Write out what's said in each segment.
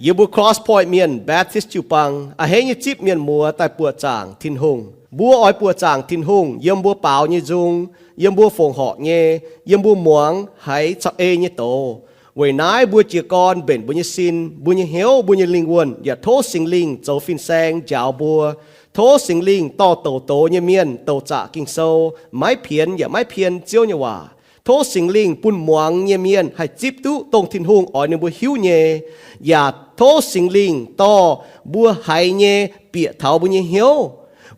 Yie mbuo Cross Point Mienh Baptist jiu-baang a'hneiv nyei zipv mienh muoz daaih buoqc zaangc Tin-Hungh. Mbuo oix buoqc zaangc Tin-Hungh yiem mbuo baaux nyei nzung, yiem mbuo fongc horc nyei, yiem mbuo muangx haiz caux ei nyei doz. Weic naaiv mbuo jiez gorn mbenc mbuo nyei sin, mbuo nyei hnyouv, mbuo nyei lingh wuonh yaac tov Singx Lingh zoux fin-saeng njaaux mbuo. Tov Singx Lingh dorh douc doz nyei mienh douc zaqc Ging-Sou, maiv pienx yaac maiv pien Ziouv nyei waac. Tov Singx Lingh bun muangx nyei mienh haih zipv duqv dongh Tin-Hungh oix ninh mbuo hiuv nyei, yaac tov Singx Lingh dorh mbuo haiz nyei bieqc taux mbuo nyei hnyouv,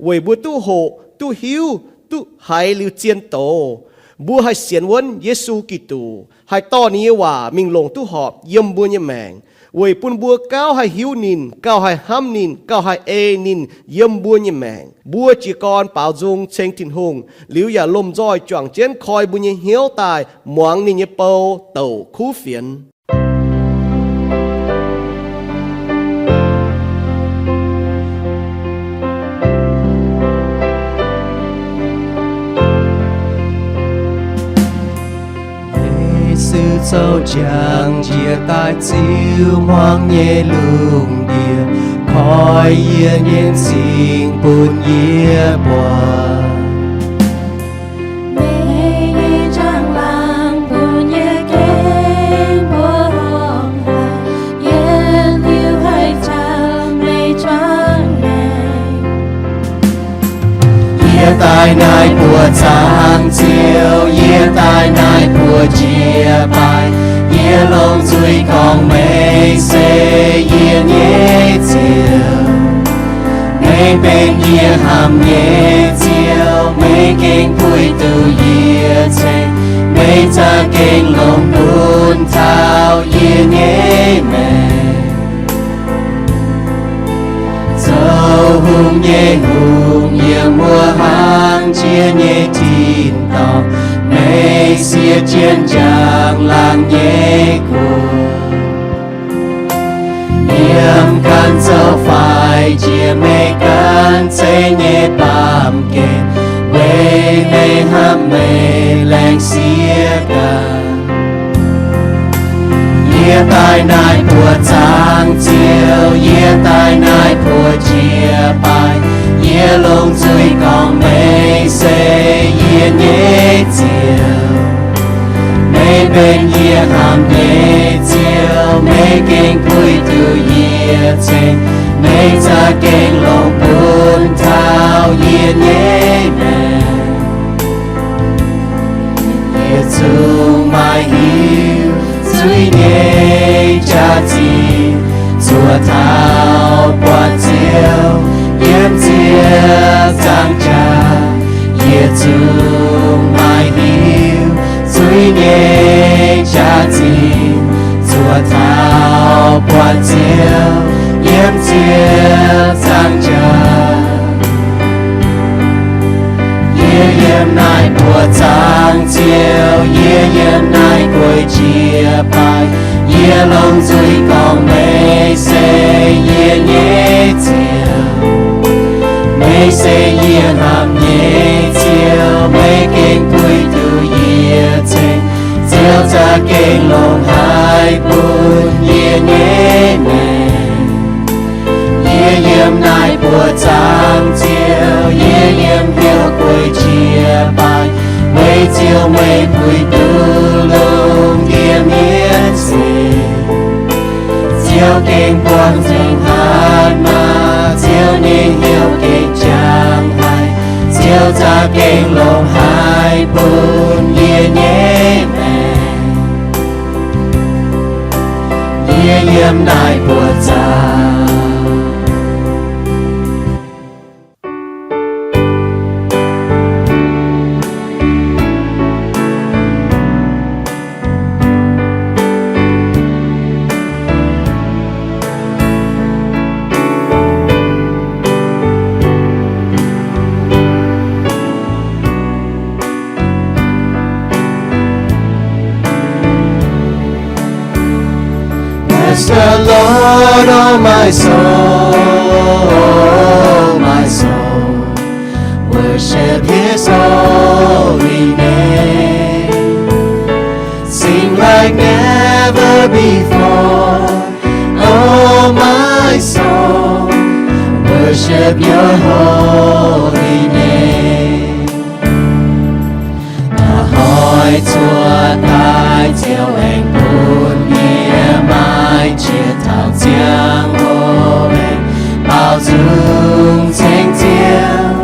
weic mbuo duqv hoqc, duqv hiuv, duqv haiz liuz zien doz. Mbuo haih sienx wuonv Yesu Giduc, haih dorh ninh nyei waac mingh longc duqv horpc yiem mbuo nyei maengc, weic bun mbuo gauh haih hiuv ninh, gauh haih hnamv ninh, gauh haih ei ninh yiem mbuo nyei maengc. Mbuo jiez gorn baaux nzung ceng Tin-Hungh liuz yaac lomh nzoih juangc jienv koi mbuo nyei hnyouv daaih muangx ninh nyei bou douc kuv fienx. Yesu zoux jangx njiec daaih ziux hmuangx nyei lungh ndiev, koi yie nyei m'zing bun yie buatc. Meih nyei njang-laangc bun yie gengh mbuo horngh haic, yie liuz haih caux meih juangc maengc. Yie daaih naaiv buoqc zaangc Ziouv, yie daaih naaiv buoqc jiex baaih, yie longc nzuih gorngv meih se yie nyei Ziouv. Meih benx yie hnamv nyei Ziouv, meih gengh puix duqv yie ceng, meih za'gengh longc gunv taux yie nyei maengc. Zoux hungh nyei Hungh, yiem wuov hlang jiex nyei tin-dorngh, meih siev jienv njang-laangc nyei guoqv. Yiem ganh zoux faix jiex meih ganh zeiv nyei baamh gen, weic meih hnamv meih laengz siev ganh. Yie daaih naaiv buoqc zaangc Ziouv, yie daaih naaiv buoqc jiex baaih, yie longc nzuih gorngv meih se yie nyei Ziouv. Meih benx yie hnamv nyei Ziouv, meih gengh puix duqv yie ceng, meih za'gengh longc gunv taux yie nyei maengc. Yietc zungv maaih hiuv zuiz nyei jaax-zinh, zuov taux buatc Ziouv yiem ziepc nzaangc jaax. Yietc zungv maaih hiuv zuiz nyei jaax-zinh, zuov taux buatc Ziouv yiem ziepc nzaangc jaax. Yie yiem naaiv buoqc zaangc Ziouv, yie yiem naaiv guei jiex baaih, yie longc nzuih gorngv meih se yie nyei Ziouv. Meih se yie hnamv nyei Ziouv, meih gengh puix duqv yie ceng, Ziouv za'gengh longc haiz bun yie nyei maengc. Yie yiem naaiv buoqc zaangc Ziouv, yie yiem hnyouv guei jiex baaih, weic Ziouv meih puix duqv lungh ndiev mienv nzengc. Ziouv gengh buangh nzengc hatc maaz, Ziouv nyei hnyouv gengh jangx haic, Ziouv za'gengh longc haiz bun yie nyei maengc. Yie yiem naaiv buoqc zaangc. Bless the Lord, oh my soul, oh my soul, worship his holy name. Sing like never before, oh Your holy name. A'hnoi cuotv daaih Ziouv aengx bun yie maaih qiex taux ziangh hoc aengx baaux nzung ceng Ziouv.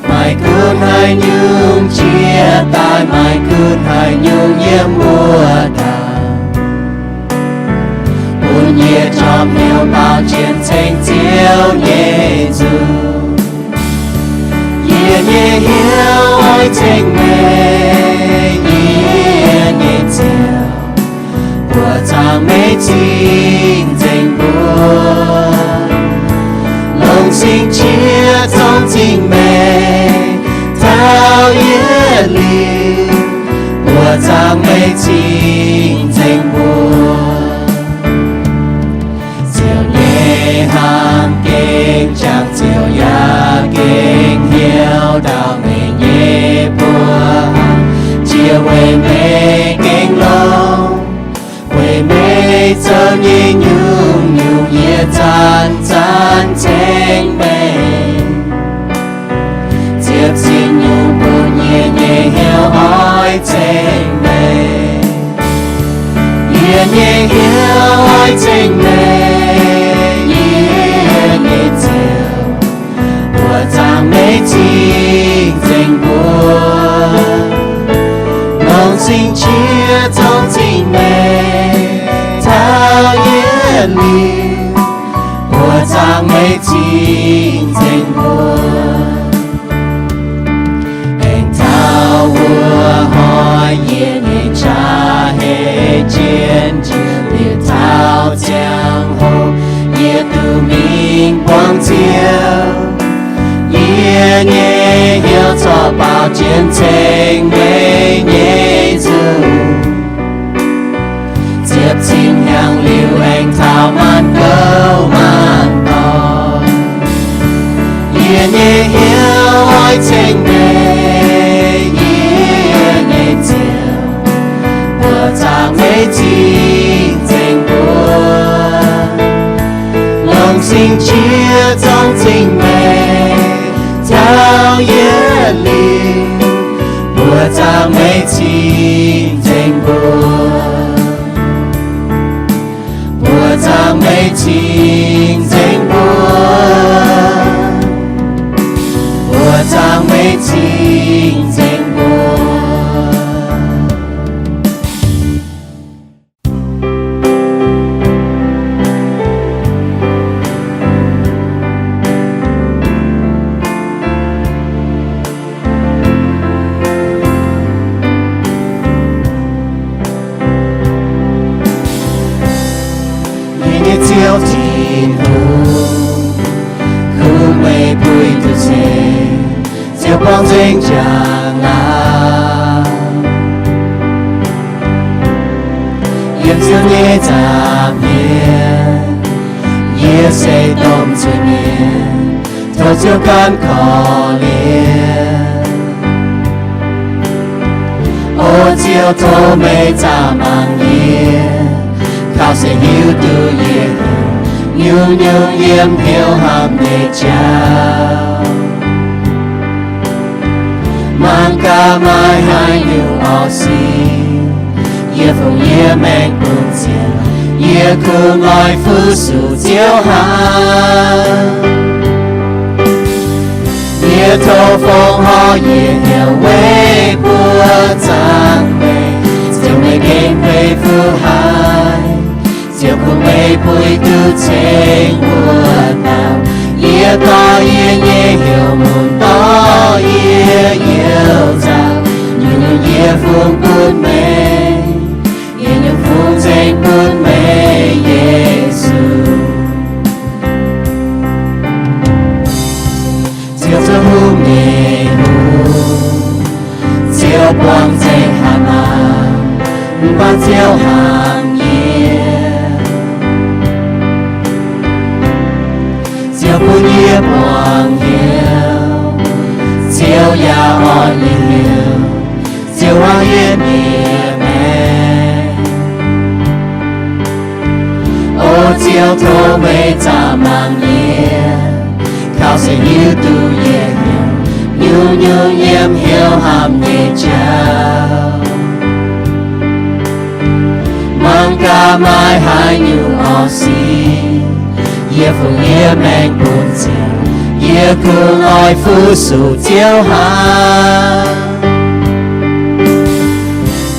Maaih gunv haaix nyungc jiex daaih, maaih gunv haaix nyungc yiem wuov dauh, bun yie njormh hnyouv baaux jienv ceng Ziouv nyei nzung. Yie nyei hnyouv oix ceng meih, yie nyei Ziouv, buoqc zaangc meih cing-nzengc mbuo. Longc sing qiex zorngv cing meih taux yietc liuz, buoqc zaangc meih cing-nzengc mbuo. Ziouv nyei hnamv gengh jangx, Ziouv yaac gengh hnyouv ndau meih nyei buoz-aac. Jiex weic meih gengh longx, weic meih zoux nyei nyungc-nyungc yie zanc-zanc ceng meih. Ziepc zinh nyungc bun yie nyei hnyouv oix ceng meih. Yie nyei hnyouv oix ceng meih, yie nyei Ziouv, buoqc zaangc meih cing-nzengc mbuo. Longc sing qiex zorngv cing meih taux yietc liuz, buoqc zaangc meih cing-nzengc mbuo. Aengx taux wuov hnoi yie nyei qaqv hei jien jiex liuz taux ziangh hoc, yie duqv mingh buangh Ziouv. Yie nyei hnyouv corc baaux jienv ceng meih nyei nzung. Ziepc zinh hnyangx liuz aengx taux maanc gouv maanc dorngx, yie nyei hnyouv oix ceng meih, yie nyei Ziouv, buoqc zaangc meih cing-nzengc mbuo. Longc sing qiex zorngv cing meih taux yietc liuz, buoqc zaangc meih cing-nzengc mbuo. Buoqc zaangc meih cing-nzengc mbuo. Buoqc zaangc meih cing-nzengc mbuo. Yie nyei Ziouv Tin-Hungh, kungx meih puix duqv ceng, Ziouv buangh nzengc njang laangz. Yiem Ziouv nyei nza'hmien, yie se domh zuiz-mienh, tov Ziouv gan korv-lienh. O Ziouv, tov meih zaah mangc yie, kaux se hiuv duqv yie heuc nyungc-nyungc yiem hnyouv hnamv nyei jauv. Mangc gaax maaih haaix nyungc orqv sic, yie fungx yie maengc bun Ziouv, yie kungx oix fu-sux Ziouv hnangv. Yie tov fongc horc yie hnyouv weic buoqc zaangc meih, Ziouv meih gengh beiv fuqv haic. Ziouv kungx meih puix duqv ceng wuov dauh. Yie dorh yie nyei hnyouv mun dorh yie youh nzauh, nyungc-nyungc yie fungx bun meih, yie nyungc fungx nzengc bun meih, Yesu. Ziouv zungv hungh nyei Hungh, Ziouv buangh nzengc haaix maah, mv baac Ziouv hnamv yie. Ziouv bun yie buangh hnyouv, Ziouv yaac orn yie hnyouv, Ziouv waac yie nyei maengc. O Ziouv, tov meih zaah mangc yie, Taux se hiuv duqv yie heuc, nyungc-nyungc yiem heuc hnamv nyei jauv. Mangc gaax maaih haaix nyungc orqv sic, yie fungx yie maengc bun Ziouv, yie kungx oix fu-sux Ziouv hnangv.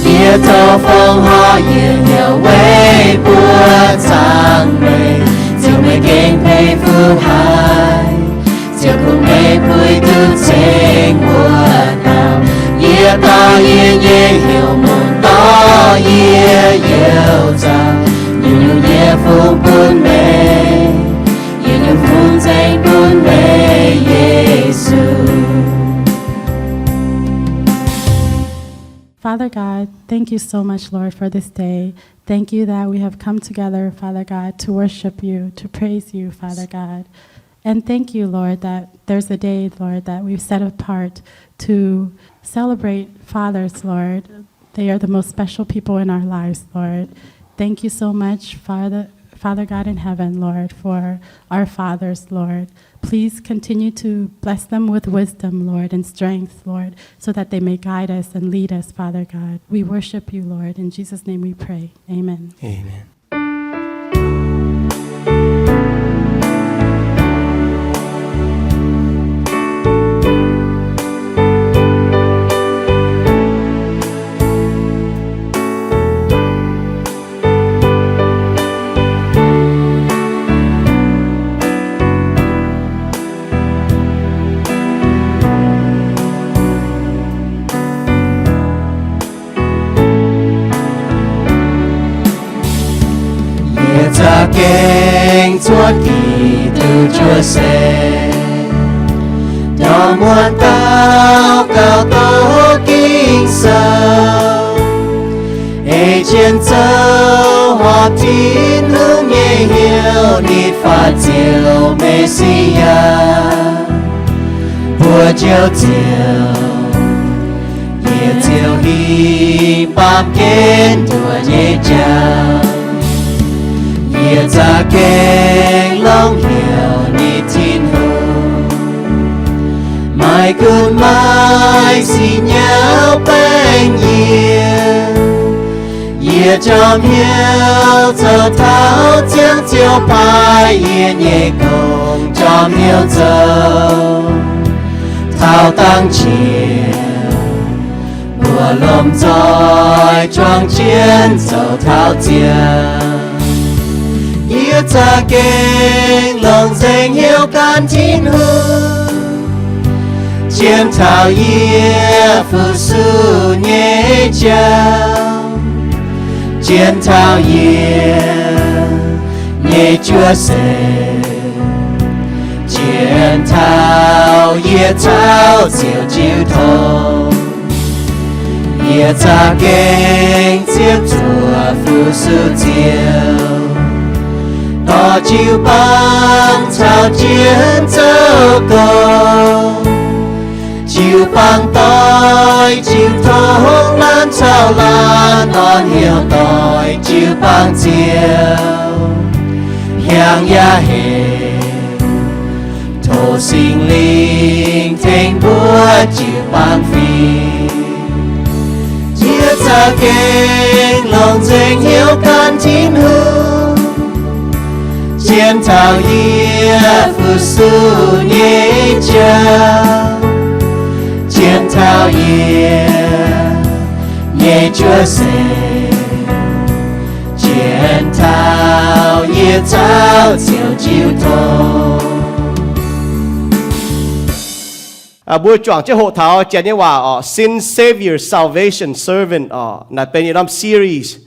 Yie tov fongc horc yie nyei weic mbuo zaangc Meih, Ziouv meih gengh peix fuqv haic, Ziouv kungx meih puix duqv ceng mbuo dauh. Yie daaih yie nyei heuc mun dorh yie youc zaangc, nyungc-nyungc yie fungx bun meih, yie nyungc fungx ceng bun meih, Yesu. Father God, thank you so much, Lord, for this day. Thank you that we have come together, Father God, to worship you, to praise you, Father God. And thank you, Lord, that there's a day, Lord, that we've set apart to celebrate fathers, Lord. They are the most special people in our lives, Lord. Thank you so much, Father, Father God in heaven, Lord, for our fathers, Lord. Please continue to bless them with wisdom, Lord, and strength, Lord, so that they may guide us and lead us, Father God. We worship you, Lord. In Jesus' name we pray. Amen. Amen. Yie za'gengh cuotv Giduc njuov seix, ndorm muonz daux gaux doqc Ging-Sou, ei jienv zoux horpc Tin-Hungh nyei hnyouv, nitv faaux Ziouv, Me^si^yaa, mbuo Njoux Ziouv. Yie ziouc hingh baamh gen nduoh nyei jauv. Yie za'gengh longx hnyouv nitv Tin-Hungh, maiv gunv maaih sic nyauv baengh yie. Yie jorm hnyouv zoux taux ziangh Ziouv paaiv yie nyei gong, jorm hnyouv zoux taux dangh qiex. Mbuo lomh nzoih juangc jienv zoux taux Ziouv. Yie za'gengh longc nzengc hnyouv gan Tin-Hungh, zien taux yie fu-sux nyei jauv, zien taux yie nyei njuov seix, zien taux yie caux Ziouv jiu tong. Yie za'gengh ziepc zuoqc fu-sux Ziouv, dorh jiu-baang caux jienv zoux gong. Jiu-baang doix jiu tong, laanh caux laanh orn hnyouv doix jiu-baang Ziouv, hiaangx yaac hec. Tov Singx Lingh tengx mbuo jiu-baang fingx. Yie za'gengh longc nzengc hnyouv gan Tin-Hungh, zien taux yie fu-sux nyei jauv, zien taux yie nyei njuov seix, zien taux yie caux Ziouv jiu tong. Mbuo juangc jienv hoqc taux Janx nyei waac orqc, Sin Savior Salvation Servant orqc. Naaiv benx yietc norm series,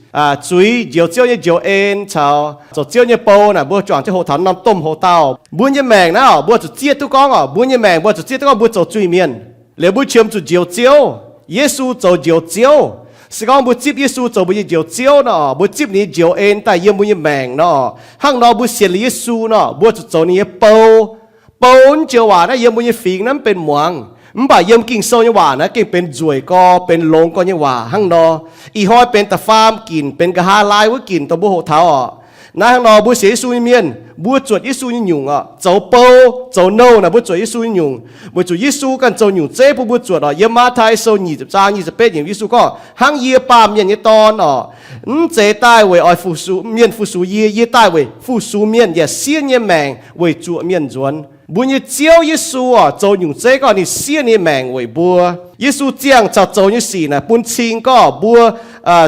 zuiz njoux Ziouv nyei njoux en caux zoux Ziouv nyei bou naaic. Mbuo juangc jienv hoqc taux norm domh hoc-dauh. Mbuo nyei maengc naaiv orqc, mbuo zuqc zieqv duqv gorngv orqc, mbuo nyei maengc mbuo zuqc zieqv duqv gorngv mbuo zoux zuiz-mienh. Liuz mbuo qiemx zuqc njoux Ziouv, Yesu zoux njoux Ziouv. Se gorngv mbuo zipv Yesu zoux mbuo nyei njoux Ziouv nor, mbuo zipv ninh nyei njoux en daaih yiem mbuo nyei maengc nor, hnangv nor mbuo sienx liuz Yesu nor, mbuo zuqc zoux ninh nyei bou. Bou naaiv joux waac naaiv yiem mbuo nyei fingx naaiv mv benx muangx, mv baac yiem Ging-Sou nyei waac naaiv gengh benx nzueic gorx, benx longx gorx nyei waac hnangv nor. Ih hnoi benx da'faam ginc, benx nqa'haav laai wuov ginc dongh mbuo hoqc taux orqc. Naaiv hnangv nor mbuo sienx Yesu nyei mienh, mbuo zuotc Yesu nyei nyungc oc. Zoux bou, zoux nouh naaic mbuo zuotc Yesu nyei nyungc, weic zuqc Yesu ganh zoux nyungc zeiv bun mbuo zuotc oc. Yiem Matv^tai Sou nyic ziepc zaang nyic ziepc betv yiemc Yesu gorngv, Hnangv yie, Baamh Mienh nyei Dorn oc, mv zeiz daaih weic oix fu-sux mienh, fu-sux yie. Yie daaih weic fu-sux mienh yaac siev nyei maengc weic zuoqc mienh nzuonx. Mbuo nyei Ziouv Yesu oc, zoux nyungc zeiv gorngv ninh siev ninh nyei maengc weic mbuo. Yesu ziangh caux zoux nyei sic naaic bun cing gorngv mbuo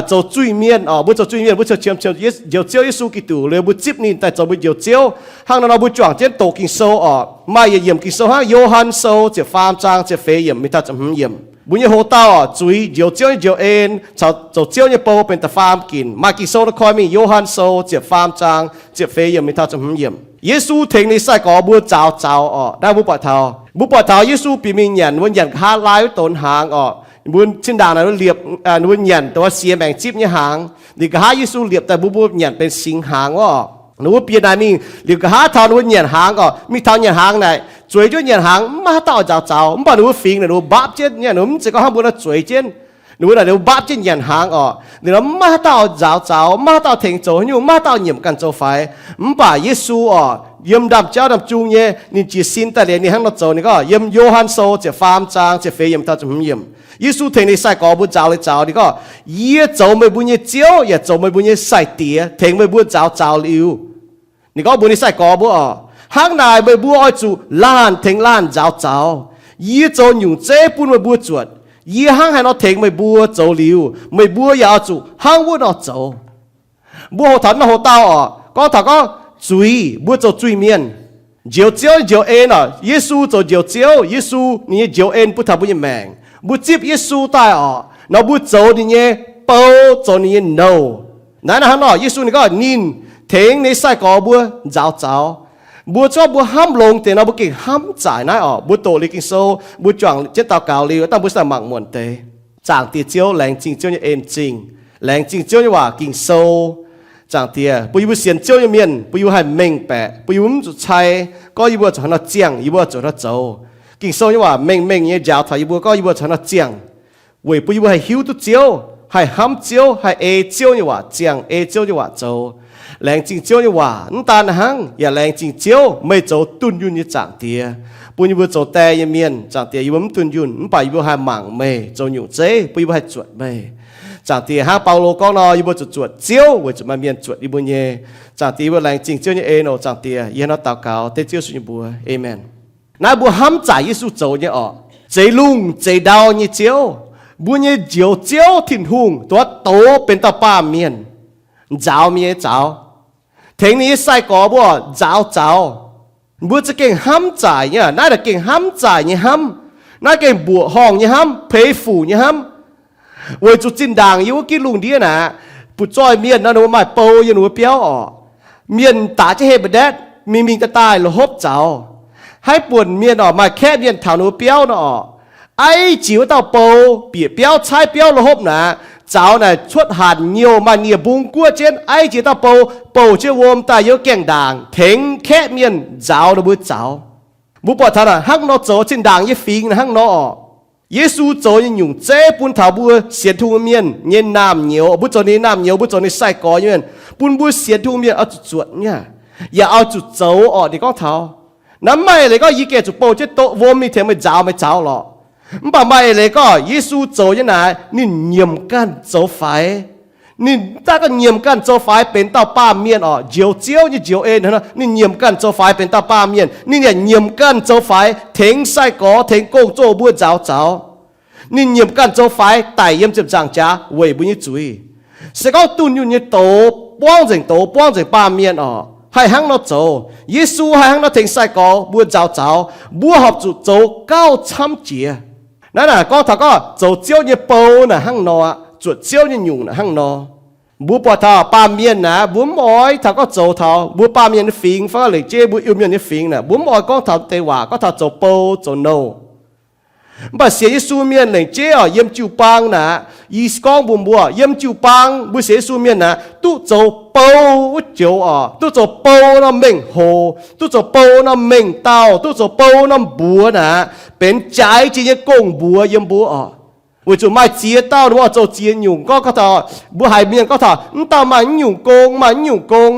zoux zuiz-mienh oc. Mbuo zoux zuiz-mienh, mbuo qiemx, qiemx Njoux Ziouv Yesu Giduc liuz, mbuo zipv ninh daaih zoux mbuo Njoux Ziouv. Hnangv nor nor mbuo juangc jienv doqc Ging-Sou oc. Maaih yietc yiemc Ging-Sou hnangv Yo^han Sou ziepc faam zaang ziepc feix yiemc mingh taux ziepc hmz yiemc. Mbuo nyei hoc-dauh oc, zuiz njoux Ziouv nyei njoux en caux zoux Ziouv nyei bou benx da'faam ginc. Maaih Ging-Sou naaiv koi mingh Yo^han Sou ziepc faam zaang ziepc feix yiemc mingh taux ziepc hmz yiemc. Yesu tengx ninh sai-gorx mbuo nzaaux zaux oc. Naaiv mbuo buatc taux, mbuo buatc taux Yesu bieqc mingh nyanc, mbuo nyanc nqa'haav laai wuov donx hnaangx oc. Mbuo zinh ndaangc naaic liepc, mbuo nyanc dongh siex maengc zipv nyei hnaangx. Liuz nqa'haav Yesu liepc daaih mbuo, mbuo nyanc benx singx hnaangx wuov oc. Ninh mbuo bieqc naaic mingh liuz nqa'haav taux ninh mbuo nyanc hnaangx oc. Mingh taux nyanc hnaangx naaic, zueiz jienv nyanc hnaangx, mv maaih haaix dauh oix nzaaux zaux. Mv baac ninh mbuo fingx naaic ninh mbuo mbapv jienv, ninh mv zeiz gorngv hnangv mbuo nor zueiz jienv. Ninh mbuo naaic ninh mbuo mbapv jienv nyanc hnaangx oc. Liuz nor mv maaih haaix dauh nzaaux zaux, mv maaih haaix dauh tengx zoux haaix nyungc, mv maaih haaix dauh nyiemc ganh zoux faix. Mv baac Yesu oc, yiem ndaamv-jauv ndaamv-jung nyei, ninh jiez sin daaih liuz ninh hnangv nor zoux. Ninh gorngv yiem Yo^han Sou ziepc faam zaang ziepc feix yiemc taux ziepc hmz yiemc, Yesu tengx ninh sai-gorx mbuo nzaaux leiz zaux. Ninh gorngv, Yie zoux meih mbuo nyei Ziouv yaac zoux meih mbuo nyei sai-diex, tengx meih mbuo nzaaux zaux liuz. Ninh gorngv mbuox ninh sai-gorx mbuo oc, Hnangv naaic meih mbuo oix zuqc laanh tengx laanh nzaaux zaux. Yie zoux nyungc zeiv bun meih mbuo zuotc. Yie hnangv haaix nor tengx meih mbuo zoux liuz, meih mbuo yaac oix zuqc hnangv wuov nor zoux. Mbuo hoqc taux naaiv hoc-dauh oc, gorngv taux gorngv zuiz, mbuo zoux zuiz-mienh, njoux Ziouv njoux en oc. Yesu zoux njoux Ziouv, Yesu ninh nyei njoux en bun taux mbuo nyei maengc. Mbuo zipv Yesu daaih oc, nor mbuo zoux ninh nyei bou, zoux ninh nyei nouh. Naaiv hnangv nor Yesu ninh gorngv ninh tengx ninh sai-gorx mbuo nzaaux zaux. Mbuo zorqv mbuo hnamv longx deix nor mbuo gengh hnamv zaaic naaiv oc. Mbuo doqc liuz Ging-Sou, mbuo juangc jienv daux gaux liuz, dangh mbuo se mangc muonc deix. Zaangc Diex Ziouv, laengz zingh Ziouv nyei en-zingh, laengz zingh Ziouv nyei waac Ging-Sou. Zaangc Diex, bun yie mbuo sienx Ziouv nyei mienh, bun yie mbuo haih mengh baeqc, bun yie mbuo mv zuqc cai gorngv yie mbuo zuqc haaix nor ziangh, yie mbuo zuqc haaix nor zoux. Ging-Sou nyei waac mengh mengh nyei njaaux taux yie mbuo gorngv yie mbuo zuqc haaix nor ziangh, weic bun yie mbuo haih hiuv duqv Ziouv, haih hnamv Ziouv, haih ei Ziouv nyei waac ziangh, ei Ziouv nyei waac zoux. Laengz zingh Ziouv nyei waac. Mv daan hnangv, yaac laengz zingh Ziouv, meih zoux dunh yunh nyei Zaangc Diex, bun yie mbuo zoux die nyei mienh. Zaangc Diex, yie mbuo mv dunh yunh, mv baac yie mbuo haih mangc meih zoux nyungc zeiv, bun yie mbuo haih zuotc meih. Zaangc Diex, hnangv Baulo gorngv nor, yie mbuo zuqc zuotc Ziouv weic zuqc maaih mienh zuotc yie mbuo nyei. Zaangc Diex, yie mbuo laengz zingh Ziouv nyei en oc. Zaangc Diex, yie hnangv nor daux gaux dengv Ziouv Yesu nyei mbuox. Aamen. Naaiv mbuo hnamv zaaic Yesu zoux nyei orqc. Zeix lungh zeix ndau nyei Ziouv, mbuo nyei Njoux Ziouv Tin-Hungh, doz benx dauh baamh mienh, nzaaux mienh nyei zaux, tengx ninh nyei sai-gorx mbuo nzaaux zaux. Mbuo za'gengh hnamv zaaic nyei. Naaiv gengh hnamv zaaic nyei hnamv. Naaiv gengh mbuoqc horngh nyei hnamv, peix fuc nyei hnamv. Weic zuqc zinh ndaangc yiem wuov gitv lungh ndiev naaic, butv-zoih mienh nor, ninh mbuo maaih bou yiem ninh mbuo biauv orqc. Mienh daaih jienv hei mbu'ndetv mingh mingh daaih daaih la'hopv zaux. Haaix buonc mienh orqc, maaih kaeqv mienh taux ninh mbuo biauv nor orqc, aiv jiex wuov dauh bou, bieqc biauv, caaiv biauv la'hopv naaic, zaux naaic cuotv hanc nyouh, maaih nie-mbung guoqv jienv, aiv jiex dauh bou, bouh jienv wuom daaih yiem gaengh ndaangc tengx kaeqv mienh nzaaux ninh mbuo zaux. Mbuo buatc taux naaic hnangv nor zoux, zinh ndaangc nyei fingx naaic hnangv nor orqc. Yesu zoux nyei nyungc zeiv bun taux mbuo sienx Tin-Hungh mienh nyei naamh nyouz. Mbuo zoux ninh naamh nyouz, mbuo zoux ninh sai-gorx nyei mienh, bun mbuo sienx Tin-Hungh mienh oix zuqc zuotc nyei, yaac oix zuqc zoux orqc. Ninh gorngv taux naaiv maaih eix leiz gorngv yie gengh zuqc bouh jienv doqv wuom mingh tengx meih nzaaux, meih zaux lorqc. Mv baac maaih eix leiz gorngv Yesu zoux nyei naaic, ninh nyiemc ganh zoux faix. Ninh daaih ganh nyiemc ganh zoux faix benx dauh baamh mienh orqc. Njoux Ziouv nyei njoux en, ninh nyiemc ganh zoux faix benx dauh baamh mienh. Ninh yaac nyiemc ganh zoux faix tengx sai-gorx, tengx gong-zoh mbuo nzaaux zaux. Ninh nyiemc ganh zoux faix daic yiem ziepc nzaangc jaax weic mbuo nyei zuiz. Se gorngv dunh yunh nyei doz, buangv nzengc doz, buangv nzengc baamh mienh orqc, haih hnangv nor zoux. Yesu haih hnangv nor tengx sai-gorx mbuo nzaaux zaux. Mbuo horpc zuqc zoux gauh camv jiex. Naaiv naaic gorngv taux gorngv zoux Ziouv nyei bou naaic hnangv nor aqv, zuotc Ziouv nyei nyungc naaic hnangv nor. Mbuo buatc taux baamh mienh naaic, mbuo mv oix taux gorngv zoux taux mbuo baamh mienh nyei fingx fai lengc jeiv mbuo Iu-Mienh nyei fingx naaic, mbuo mv oix gorngv taux deix waac, gorngv taux zoux bou zoux nouh. Mv baac sienx Yesu mienh lengc jeiv orqc, yiem jiu-baang naaic, yie gorngv mbuox mbuo, yiem jiu-baang mbuo sienx Yesu mienh naaic, duqv zoux bou wuov joux orqc, duqv zoux bou norm mengh hoc, duqv zoux bou norm mengh dauh, duqv zoux bou norm mbuox naaic, benx jaaix jiex nyei gong-mbuox yiem mbuo orqc. Weic zuqc maaih ziex dauh ninh mbuo oix zoux ziex nyungc. Gorngv, gorngv taux mbuo haiz mienh gorngv taux, Mv dauh maaih mv nyungc gong, maaih mv nyungc gong.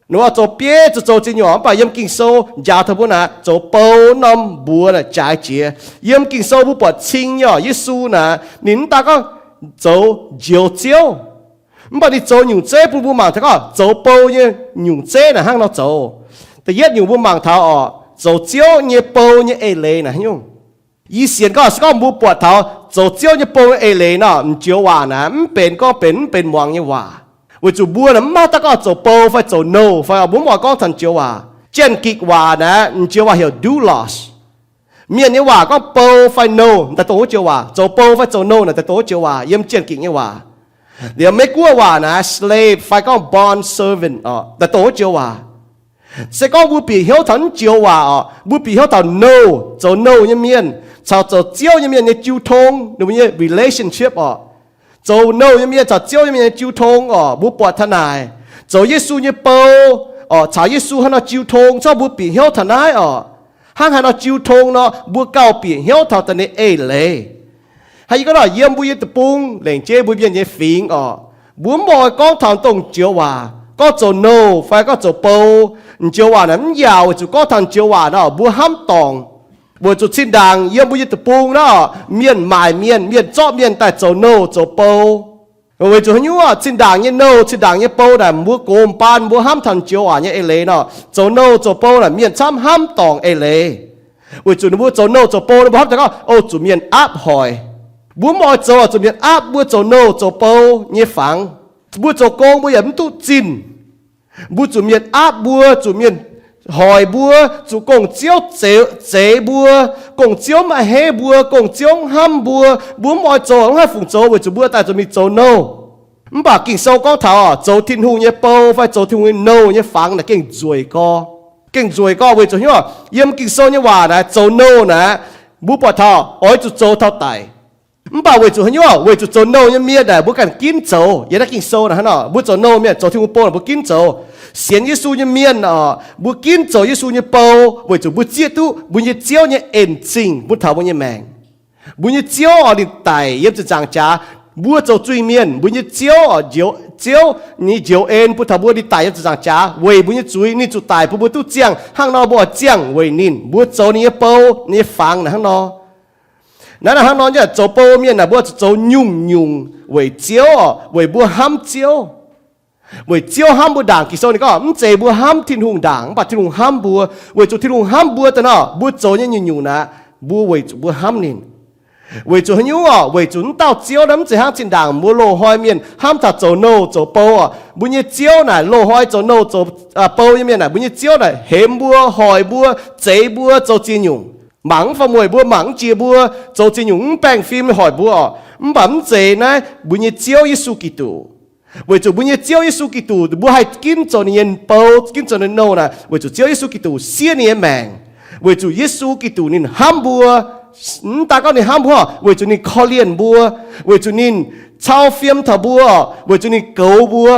Ninh mbuo zoux bieiv zuqc zoux ziex nyungc, mv baac yiem Ging-Sou njaaux taux mbuo naaic, zoux bou norm mbuox naaic jaaix jiex. Yiem Ging-Sou mbuo buatc cing nyei orqc, Yesu naaic ninh mv daan gorngv zoux njoux Ziouv, mv baac ninh zoux nyungc zeiv bun mbuo mangc taux gorngv zoux bou nyei nyungc zeiv naaic hnangv nor zoux. Da'yietv nyungc mbuo mangc taux orqc, zoux Ziouv nyei bou nyei eix leiz naaic haaix nyungc. Yie sienx gorngv se gorngv mbuo buatc taux zoux Ziouv nyei bou nyei eix leiz nor, m'njoux waac naaic mv benx gorngv benx mv benx muangx nyei waac, weic zuqc mbuo naaic mv maaih daaih gorngv zoux bou fai zoux nouh fai mbuo mv oix gorngv taux m'njoux waac. Janx-Gikc waac naaic m'njoux waac heuc doulos. Mienh nyei waac gorngv bou fai nouh daaih dongh wuov joux waac, zoux bou fai zoux nouh naaic daaih dongh wuov joux waac yiem Janx-Gikc nyei waac. Liuz Meiv-Guoqv waac naaic slave fai gorngv bond servant orqc, daaih dongh wuov joux waac. Se gorngv mbuo bieqc hnyouv taux m'njoux waac orqc, mbuo bieqc hnyouv taux nouh, zoux nouh nyei mienh caux zoux Ziouv nyei mienh nyei jiu tong, ninh mbuo nyei relationship orqc. Zoux nouh nyei mienh caux Ziouv nyei mienh nyei jiu tong orqc, mbuo buatc taux naaic, zoux Yesu nyei bou orqc, caux Yesu hnangv nor jiu tong, zorqv mbuo bieqc hnyouv taux naaiv orqc, hnangv haaix nor jiu tong nor, mbuo gauh bieqc hnyouv taux da'nyeic eix leiz. Hnangv yie gorngv nor, yiem mbuo nyei deic-bung lengc jeiv mbuo mienh nyei fingx orqc, mbuo mv oix gorngv taux dongh m'njoux waac gorngv zoux nouh fai gorngv zoux bou. M'njoux waac naaic mv yaauc weic zuqc gorngv taux m'njoux waac nor mbuo hnamv dorngc, weic zuqc zinh ndaangc yiem mbuo nyei deic-bung naaiv orqc, mienh maaic mienh, mienh zorqv mienh daaih zoux nouh zoux bou. Weic zuqc haaix nyungc orqc, zinh ndaangc nyei nouh, zinh ndaangc nyei bou naaic mbuo gox m'baan mbuo hnamv taux m'njoux waac nyei eix leiz nor, zoux nouh zoux bou naaic mienh camv hnamv dorngc eix leiz. Weic zuqc ninh mbuo zoux nouh zoux bou nor mbuo hnamv taux gorngv, o, zuqc mienh aapv hoic. Mbuo mv oix zoux zuqc mienh aapv mbuo zoux nouh zoux bou nyei fangx. Mbuo zoux gong mbuo yaac mv duqv zinh. Mbuo zuqc mienh aapv mbuo, zuqc mienh hoic mbuo, zuqc gong-ziouv zeix mbuo, gong-ziouv maiv heiv mbuo, gong-ziouv mv hnamv mbuo. Mbuo mv oix zoux, mv haih fungc zoux weic zuqc mbuo daaih zoux mingh zoux nouh. Mv baac Ging-Sou gorngv taux zoux Tin-Hungh nyei bou fai zoux Tin-Hungh nyei nouh nyei fangx naaic gengh nzueic gorx. Gengh nzueic gorx weic zuqc haaix nyungc? Yiem Ging-Sou nyei waac naaic zoux nouh naaic, mbuo buatc taux oix zuqc zoux taux daic. Mv baac weic zuqc haaix nyungc? Weic zuqc zoux nouh nyei mienh naaic mbuo ganh ginv zoux. Yiem naaiv Ging-Sou naaic hnangv nor, mbuo zoux nouh mienh, zoux Tin-Hungh bou naaic mbuo ginv zoux. Sienx Yesu nyei mienh orqc, mbuo ginv zoux Yesu nyei bou weic zuqc mbuo zieqv duqv mbuo nyei Ziouv nyei en-zingh bun taux mbuo nyei maengc. Mbuo nyei Ziouv orqc, ninh daic yiem ziepc nzaangc jaax. Mbuo zoux zuiz-mienh, mbuo nyei Ziouv orqc, Ziouv nyei njoux en bun taux mbuo, ninh daic yiem ziepc nzaangc jaax weic mbuo nyei zuiz. Ninh zuqc daic bun mbuo duqv ziangh. Hnangv nor mbuo oix ziangh weic ninh. Mbuo zoux ninh nyei bou, ninh nyei fangx naaic hnangv nor. Naaiv naaic hnangv nor, zoux bou mienh naaic mbuo zuqc zoux nyungc-nyungc weic Ziouv orqc, weic mbuo hnamv Ziouv. Weic Ziouv hnamv mbuo ndaangc. Ging-Sou ninh gorngv mv zeiz mbuo hnamv Tin-Hungh ndaangc, mv baac Tin-Hungh hnamv mbuo. Weic zuqc Tin-Hungh hnamv mbuo daaih nor, mbuo zoux nyei nyungc-nyungc naaic, mbuo weic zuqc mbuo hnamv ninh. Weic zuqc haaix nyungc orqc? Weic zuqc wuov dauh Ziouv naaiv mv zeiz hnangv zinh ndaangc mbuo loz-hnoi mienh hnamv taux zoux nouh zoux bou orqc. Mbuo nyei Ziouv naaic loz-hnoi zoux nouh zoux bou nyei mienh naaic, mbuo nyei Ziouv naaic hemx mbuo, hoic mbuo, zeix mbuo zoux ziex nyungc. Mangc mv fangx mueic mbuo, mangc mv jiex mbuo, zoux ziex nyungc mv baengh fim hoic mbuo orqc. Mv baac mv zeiz naaiv mbuo nyei Ziouv Yesu Giduc. Weic zuqc mbuo nyei Ziouv Yesu Giduc, mbuo haih ginv zoux ninh nyei bou, ginv zoux ninh nouh naaic, weic zuqc Ziouv Yesu Giduc siev ninh nyei maengc. Weic zuqc Yesu Giduc ninh hnamv mbuo. Mv daan gorngv ninh hnamv mbuo, weic zuqc ninh korv-lienh mbuo, weic zuqc ninh cau fiem taux mbuo, weic zuqc ninh goux mbuo.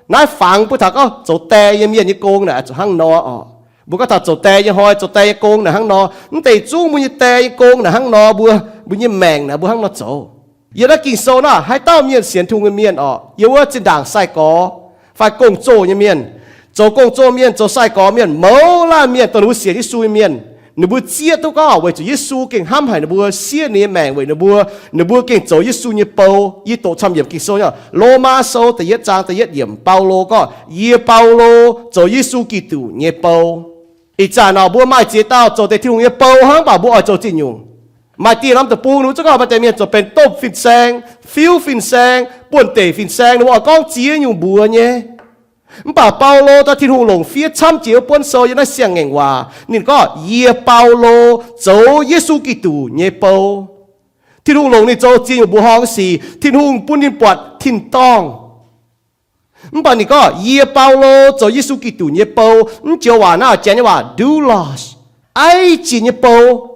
Naaiv fangx bun taux gorngv zoux die nyei mienh nyei gong naaic zuqc hnangv nor orqc. Mbuo gorngv taux zoux die nyei hnoi, zoux die nyei gong naaic hnangv nor. Mv deix zungv mbuo nyei die nyei gong naaic hnangv nor, mbuo, mbuo nyei maengc naaic mbuo hnangv nor zoux. Yiem naaiv Ging-Sou naaic, haaix dauh mienh sienx Tin-Hungh nyei mienh orqc, yiem wuov zinh ndaangc sai-gorx fai gong-zoh nyei mienh, zoux gong-zoh mienh, zoux sai-gorx mienh, mouz laanh mienh, dongh ninh mbuo sienx Yesu nyei mienh, ninh mbuo zieqv duqv gorngv weic zuqc Yesu gengh hnamv haic ninh mbuo, siev ninh nyei maengc weic ninh mbuo, ninh mbuo gengh zoux Yesu nyei bou. Yie doqc camv yiemc Ging-Sou nyei, Lomaa Sou da'yietv zaang da'yietv yiemc, Baulo gorngv, yie Baulo zoux Yesu Giduc nyei bou. Ih zanc orqc, mbuo maaih ziex dauh zoux deix Tin-Hungh nyei bou hnangv, mv baac mbuo oix zoux ziex nyungc. Maaih dieh norm deic-bung ninh mbuo zungv gorngv maaih deix mienh zoux benx domh fin-saeng, fiuv fin-saeng, buonv-deic fin-saeng, ninh mbuo oix gorngv ziex nyungc mbuox nyei. Mv baac Baulo daaih Tin-Hungh longc fiev camv jiex wuov buonv sou yiem naaiv Siang-Ngaengc Waac. Ninh gorngv, yie Baulo zoux Yesu Giduc nyei bou. Tin-Hungh longc ninh zoux ziex nyungc mbuoqc horngh sic. Tin-Hungh bun ninh buatc tin-dorngh. Mv baac ninh gorngv, yie Baulo zoux Yesu Giduc nyei bou. Mv joux waac naaiv janx nyei waac doulos, aiv jiex nyei bou.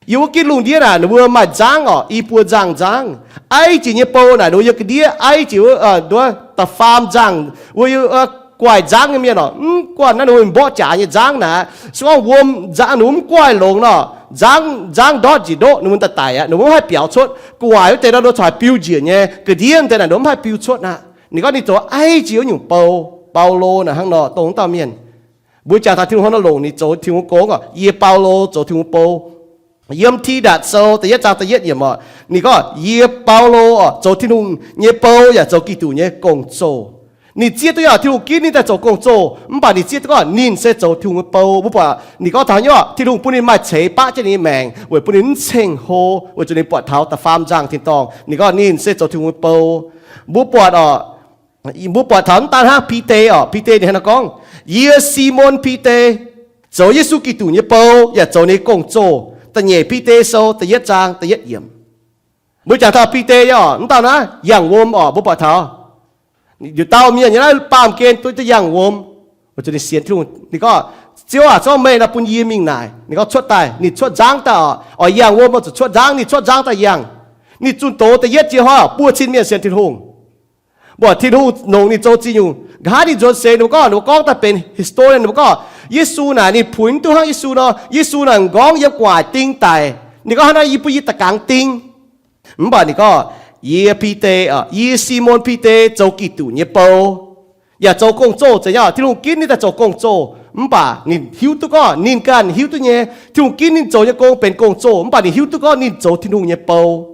Yiem wuov gitv lungh ndiev naaic, ninh mbuo maaih nzangv orqc, i buo nzangh nzangv. Aiv jiex nyei bou naaic, ninh mbuo yiem ga'ndiev aiv jiex wuov, da'faam nzangh, wuov guaih nzangv nyei mienh orqc. Mv guaih naaiv ninh mbuo mborqv jaax nyei nzangv naaic. Se gorngv wuom nzangv ninh mbuo mv guaih longx nor, nzangv, nzangv ndortv njiec ndoqv, ninh mbuo daaih daic aqv. Ninh mbuo mv haih biaux cuotv. Guaih wuov deix nor, ninh mbuo corc haih biu njiec nyei. Ga'ndiev deix naaic, ninh mbuo mv haih biu cuotv aqv. Ninh gorngv ninh zoux aiv jiex wuov nyungc bou. Baulo naaic hnangv nor dongh wuov dauh mienh. Mbuo jangx taux Tin-Hungh hnangv nor longc ninh zoux Tin-Hungh gong oc. Yie Baulo zoux Tin-Hungh bou. Yiem Tidatc Sou da'yietv zaang da'yietv yiemc oc, ninh gorngv, Yie Baulo oc, zoux Tin-Hungh nyei bou yaac zoux Giduc nyei gong-zoh. Ninh zieqv duqv nyei oc, Tin-Hungh ginv ninh daaih zoux gong-zoh, mv baac ninh zieqv duqv gorngv ninh se zoux Tin-Hungh nyei bou. Mbuo buatc ninh gorngv taux nyei oc, Tin-Hungh bun ninh maaih ceix baqv jienv ninh nyei maengc weic bun ninh mv ceng-hlo, weic zuqc ninh buatc taux da'faam nzangh tin-dorngh. Ninh gorngv ninh se zoux Tin-Hungh nyei bou. Mbuo buatc oc, mbuo buatc taux mv daan hnangv Bide oc, Bide ninh hnangv naaiv gorngv, Yie Simon Bide, zoux Yesu Giduc nyei bou yaac zoux ninh nyei gong-zoh. Da'nyeic Bide Sou da'yietv zaang da'yietv yiemc. Mbuo jangx taux Bide nyei oc, mv dauh naaiv yangh wuom oc, mbuo buatc taux yietc dauh mienh nyei naaiv baamh gen duqv yangh wuom. Weic zuqc ninh sienx Tin-Hungh, ninh gorngv, Ziouv aac, zorqv meih nor bun yie mingh naaic. Ninh gorngv cuotv daaih, ninh cuotv nzangv daaih oc, oix yangh wuom oix zuqc cuotv nzangv, ninh cuotv nzangv daaih yangh. Ninh zunh doz da'yietv jiex hnoi buo cin mienh sienx Tin-Hungh. Mbuo Tin-Hungh longc ninh zoux ziex nyungc. Nqa'haav ninh nzuonx seix ninh mbuo gorngv, ninh mbuo gorngv daaih benx historian, ninh mbuo gorngv, Yesu naaic ninh puix mv duqv hnangv Yesu nor, Yesu naaic m'nqorngv yiem gu'nguaaic ding daic. Ninh gorngv hnangv naaiv, Yie bun yie da'gangx ding. Mv baac ninh gorngv, Yie Bide, yie Simon Bide zoux Giduc nyei bou, yaac zoux gong-zoh. Zeiz nyei oc, Tin-Hungh ginv ninh daaih zoux gong-zoh, mv baac ninh hiuv duqv gorngv ninh ganh hiuv duqv nyei, Tin-Hungh ginv ninh zoux nyei gong benx gong-zoh, mv baac ninh hiuv duqv gorngv ninh zoux Tin-Hungh nyei bou.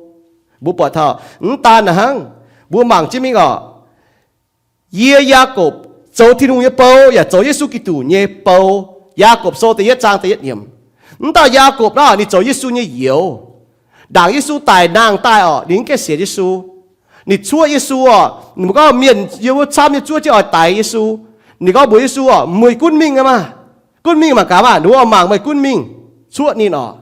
Mbuo buatc taux mv daan naaic hnangv, mbuo mangc jienv mingh oc. Yie, Yaakopv, zoux Tin-Hungh nyei bou yaac zoux Yesu Giduc nyei bou. Yaakopv Sou da'yietv zaang da'yietv yiemc. Mv dauh Yaakopv naaiv ninh zoux Yesu nyei youz. Ndaangc Yesu daic nangh daaih oc, ninh mv gaengh sienx Yesu. Ninh cuoqv Yesu oc, ninh mbuo gorngv mienh yiem wuov camv nyei zuov jienv oix daix Yesu. Ninh gorngv mbuox Yesu oc, Meih gunv mingh maah! Gunv mingh mangc gaax maah! Ninh mbuo oix mangc meih gunv mingh. Cuoqv ninh oc.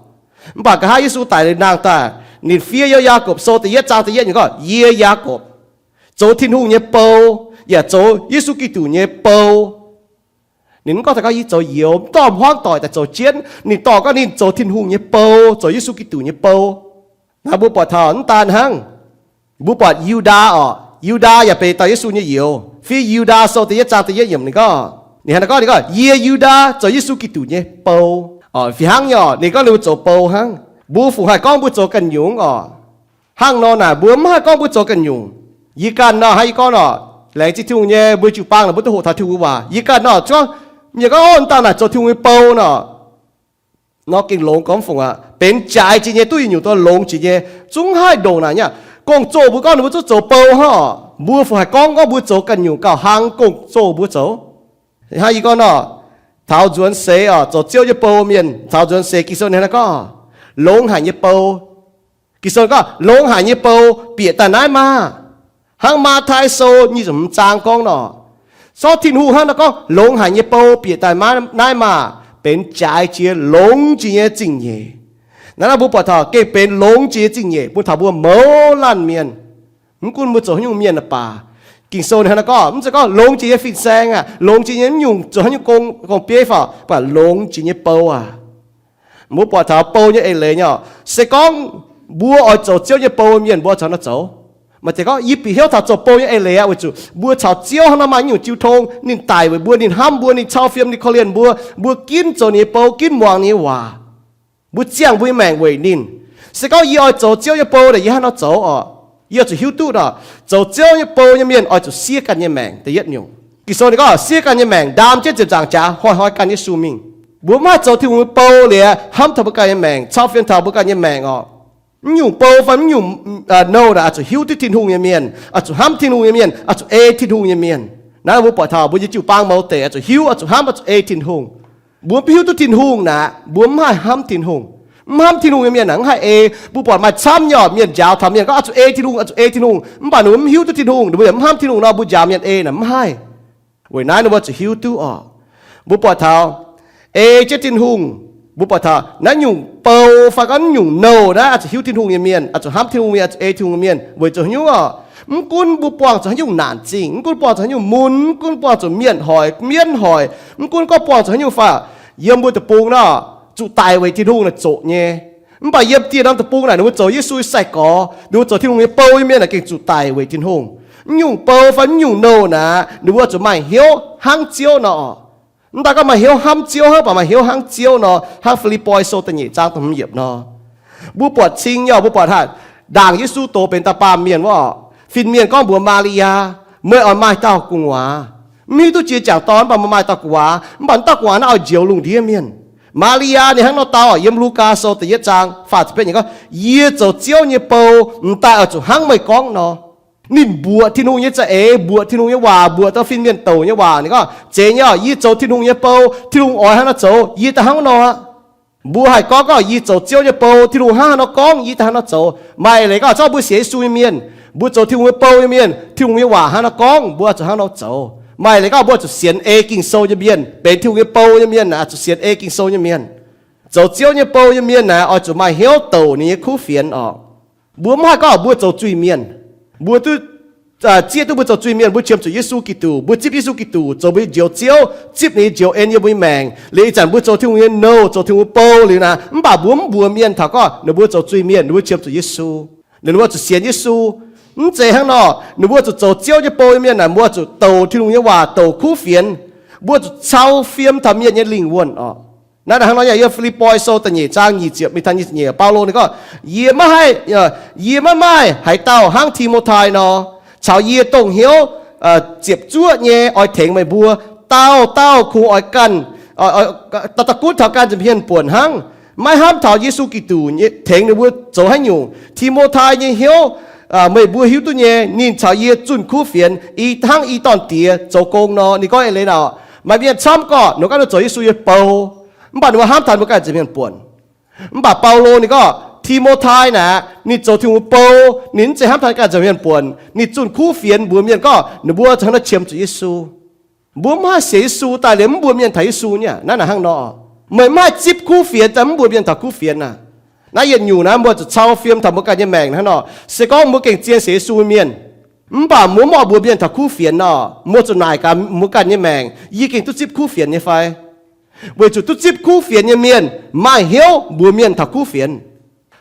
Mv baac nqa'haav Yesu daic nangh daaih, ninh fiev yiem Yaakopv Sou da'yietv zaang da'yietv yiemc gorngv, Yie, Yaakopv, zoux Tin-Hungh nyei bou yaac zoux Yesu Giduc nyei bou. Ninh mv gorngv daaih gorngv yie zoux youz, mv dorh hmuangv doic daaih zoux jienv. Ninh dorh gorngv ninh zoux Tin-Hungh nyei bou, zoux Yesu Giduc nyei bou. Naaiv mbuo buatc taux mv daan hnangv. Mbuo buatc Yu^ndaa oc, Yu^ndaa yaac benx dauh Yesu nyei youz. Fiev Yu^ndaa Sou da'yietv zaang da'yietv yiemc ninh gorngv, ninh hnangv naaiv gorngv, ninh gorngv, Yie, Yu^ndaa, zoux Yesu Giduc nyei bou. Oc, fih hnangv nyei oc, ninh gorngv ninh mbuo zoux bou hnangv. Mbuo fungc haih gorngv mbuo zoux ganh nyungc oc? Hnangv nor naaic mbuo mv haih gorngv mbuo zoux ganh nyungc. Yie ganh nor, hnangv yie gorngv oc, laengz zingh Tin-Hungh nyei, mbuo jiu-baang naaic mbuo duqv hoqc taux Tin-Hungh nyei waac. Yie ganh nor, mienh gorngv, Ov, mv daan naaic zoux Tin-Hungh nyei bou nor, nor gengh longx gormx fungc aqv. Benx jaaix jiex nyei, duqv yietc nyungc do longx jiex nyei, zungv haih ndongc naaic nyei. Gong-zoh mbuo gorngv ninh mbuo zungv zoux bou hnangv oc. Mbuo fungc haih gorngv gorngv mbuo zoux ganh nyungc gauh hnangv gong-zoh mbuo zoux? Hnangv yie gorngv nor, taux nzuonx seix oc, zoux Ziouv nyei bou mienh taux nzuonx seix, Ging-Sou ninh hnangv naaiv gorngv, longx haic nyei bou. Ging-Sou gorngv longx haic nyei bou bieqc daaih naaiv maah! Hnangv Matv^tai Sou nyic ziepc hmz zaang gorngv nor, zorqv Tin-Hungh hnangv naaiv gorngv longx haic nyei bou bieqc daaih naaiv maah! Benx jaaix jiex longx jiex nyei zingh nyeic. Naaiv naaiv mbuo buatc taux gengh benx longx jiex nyei zingh nyeic bun taux mbuo mouz laanh mienh. Mv gunv mbuo zoux haaix nyungc mienh aqv baac, Ging-Sou ninh hnangv naaiv gorngv, mv zeiz gorngv longx jiex nyei fin-saeng aqv, longx jiex nyei mv nyungc zoux haaix nyungc gong, gong-bieiv fai, mv baac longx jiex nyei bou aac. Mbuo buatc taux bou nyei eix leiz nyei oc. Se gorngv mbuo oix zoux Ziouv nyei bou mienh, mbuo oix caux nor zoux. Maaih deix gorngv, Yie bieqc hnyouv taux zoux bou nyei eix leiz aqv, weic zuqc mbuo caux Ziouv hnangv nor maaih nyungc jiu tong, ninh daic weic mbuo, ninh hnamv mbuo, ninh cau fiem, ninh korv-lienh mbuo, mbuo ginv zoux ninh nyei bou, ginv muangx ninh nyei waac. Mbuo ziangh mbuo nyei maengc weic ninh. Se gorngv yie oix zoux Ziouv nyei bou naaic, yie hnangv nor zoux oc. Yie oix zuqc hiuv duqv nor, zoux Ziouv nyei bou nyei mienh oix zuqc siev ganh nyei maengc. Da'yietv nyungc, Ging-Sou ninh gorngv siev ganh nyei maengc, ndaam jienv ziepc nzaangc jaax, hnoi-hnoi ganh Yesu mingh. Mbuo mv haih zoux Tin-Hungh nyei bou liuz hnamv taux mbuo ganh nyei maengc, cau fiem taux mbuo ganh nyei maengc oc. Mv nyungc bou fai mv nyungc nouh naaic oix zuqc hiuv duqv Tin-Hungh nyei mienh, oix zuqc hnamv Tin-Hungh nyei mienh, oix zuqc ei Tin-Hungh nyei mienh. Naaiv mbuo buatc taux mbuo nyei jiu-baang mouz deic oix zuqc hiuv, oix zuqc hnamv, oix zuqc ei Tin-Hungh. Mbuo mv hiuv duqv Tin-Hungh naaic, mbuo mv haih hnamv Tin-Hungh. Mv hnamv Tin-Hungh nyei mienh naaic mv haih ei. Mbuo buatc maaih camv nyei oc, mienh njaaux taux mienh gorngv oix zuqc ei Tin-Hungh, oix zuqc ei Tin-Hungh, mv baac ninh mbuo mv hiuv duqv Tin-Hungh, ninh mbuo yaac mv hnamv Tin-Hungh nor, mbuo njaaux mienh ei naaic mv haih. Weic naaiv ninh mbuo zuqc hiuv duqv oc. Mbuo buatc taux ei jienv Tin-Hungh, mbuo buatc taux naaiv nyungc bou fai gorngv nyungc nouh naaiv oix zuqc hiuv Tin-Hungh nyei mienh, oix zuqc hnamv Tin-Hungh mienh, oix zuqc ei Tin-Hungh mienh. Weic zuqc haaix nyungc oc? Mv gunv mbuo buangh zuqc haaix nyungc naanc zingh, mv gunv buangh zuqc haaix nyungc mun, mv gunv buangh zuqc mienh hoic, mienv hoic, mv gunv gorngv buangh zuqc haaix nyungc fai, yiem mbuo deic-bung nor, zuqc daic weic Tin-Hungh naaic zoqc nyei. Mv baac yiem dieh norm deic-bung naaic ninh mbuo zoux Yesu nyei sai-gorx, ninh mbuo zoux Tin-Hungh nyei bou nyei mienh naaic gengh zuqc daic weic Tin-Hungh. Mv nyungc bou fai mv nyungc nouh naaic ninh mbuo zuqc maaih hnyouv hnangv Ziouv nor oc. Mv daan gorngv maaih hnyouv hnamv Ziouv hnangv, mv baac maaih hnyouv hnangv Ziouv nor, hnangv Fi^lipv^poi Sou da'nyeic zaang da'hmz yiemc nor. Mbuo buatc cing nyei oc, mbuo buatc haic, ndaangc Yesu doz benx dauh baamh mienh wuov oc, fin-mienh gorngv mbuox Maa^li^yaa, Meih oix maaih dauh gu'nguaaz. Mv hiuv duqv jiex jangc dorn, mv baac maaih dauh gu'nguaaz, mv baac dauh gu'nguaaz naaiv oix njoux lungh ndiev mienh. Maa^li^yaa ninh hnangv nor dau, yiem Lugaa Sou da'yietv zaang faah ziepc betv nyei gorngv, Yie zoux Ziouv nyei bou, m'daaih oix zuqc hnangv meih gorngv nor. Ninh mbuoqc Tin-Hungh nyei za'eix, mbuoqc Tin-Hungh nyei waac, mbuoqc dauh fin-mienh douc nyei waac. Ninh gorngv, Zeiz nyei oc, yie zoux Tin-Hungh nyei bou, Tin-Hungh oix hnangv nor zoux, yie daaih hnangv nor aqv. Mbuo haih gorngv, gorngv, Yie zoux Ziouv nyei bou, Tin-Hungh hnangv haaix nor gorngv, yie daaih hnangv nor zoux. Maaih leiz gorngv, zorqv mbuo sienx Yesu nyei mienh, mbuo zoux Tin-Hungh nyei bou nyei mienh, Tin-Hungh nyei waac hnangv nor gorngv, mbuo zuqc hnangv nor zoux. Maaih leiz gorngv, mbuo zuqc sienx ei Ging-Sou nyei mienh, benx Tin-Hungh nyei bou nyei mienh naaic, zuqc sienx ei Ging-Sou nyei mienh. Zoux Ziouv nyei bou nyei mienh naaic, oix zuqc maaih hnyouv douc ninh nyei kuv fienx oc. Mbuo mv haih gorngv mbuo zoux zuiz-mienh. Mbuo duqv zieqv duqv mbuo zoux zuiz-mienh, mbuo qiemx zuqc Yesu Giduc, mbuo zipv Yesu Giduc zoux mbuo nyei Njoux Ziouv, zipv ninh nyei njoux en yiem mbuo nyei maengc. Liuz ih zanc mbuo zoux Tin-Hungh nyei nouh, zoux Tin-Hungh nyei bou liuz naaic, mv baac mbuo mv mbuox mienh taux gorngv ninh mbuo zoux zuiz-mienh, ninh mbuo qiemx zuqc Yesu, ninh mbuo zuqc sienx Yesu. Mv zeiz hnangv nor, ninh mbuo zuqc zoux Ziouv nyei bou nyei mienh naaic, mbuo zuqc douc Tin-Hungh nyei waac, douc kuv fienx. Mbuo zuqc cau fiem taux mienh nyei lingh wuonh oc. Naaiv hnangv nor yiem Fi^lipv^poi Sou da'nyeic zaang nyic ziepc mingh taux nyic ziepc nyeic, Baulo ninh gorngv, Yie maiv haih, yie maiv maaih haaix dauh hnangv Ti^mo^tai nor, caux yie dongh hnyouv ziepc zuoqv nyei oix tengx meih mbuo. Dauh dauh kungx oix ganh, dauh dauh gunv taux ganh nza'hmien mienh buonc hnangv, maiv hnamv taux Yesu Giduc tengx ninh mbuo zoux haaix nyungc. Ti^mo^tai nyei hnyouv meih mbuo hiuv duqv nyei, ninh caux yie zunh kuv fienx, i hnangv i dorn-diex zoux gong nor. Ninh gorngv eix leiz naaic, maaih mienh camv gorqv ninh ganh zoux Yesu nyei bou, mv baac ninh mbuo hnamv taux ninh mbuo ganh nza'hmien buonc. Mv baac Baulo ninh gorngv Ti^mo^tai naaic, ninh zoux Tin-Hungh bou, ninh mv zeiz hnamv taux ganh nza'hmien buonc, ninh zunh kuv fienx mbuox mienh gorngv ninh mbuo zuqc hnangv nor qiemx zuqc Yesu. Mbuo mv haih sienx Yesu daaih liuz mv mbuox mienh taux Yesu nyei. Naaiv naaic hnangv nor, meih mv haih zipv kuv fienx daaih mv mbuox mienh taux kuv fienx aqv. Naaiv yietc nyungc naaiv mbuo zuqc cau fiem taux mbuo ganh nyei maengc hnangv nor. Se gorngv mbuo gengh zien sienx Yesu nyei mienh, mv baac mbuo mv oix mbuox mienh taux kuv fienx nor, mbuo zuqc naaic gaax mbuo ganh nyei maengc, Yie gengh duqv zipv kuv fienx nyei fai? Weic zuqc duqv zipv kuv fienx nyei mienh maaih hnyouv mbuox mienh taux kuv fienx.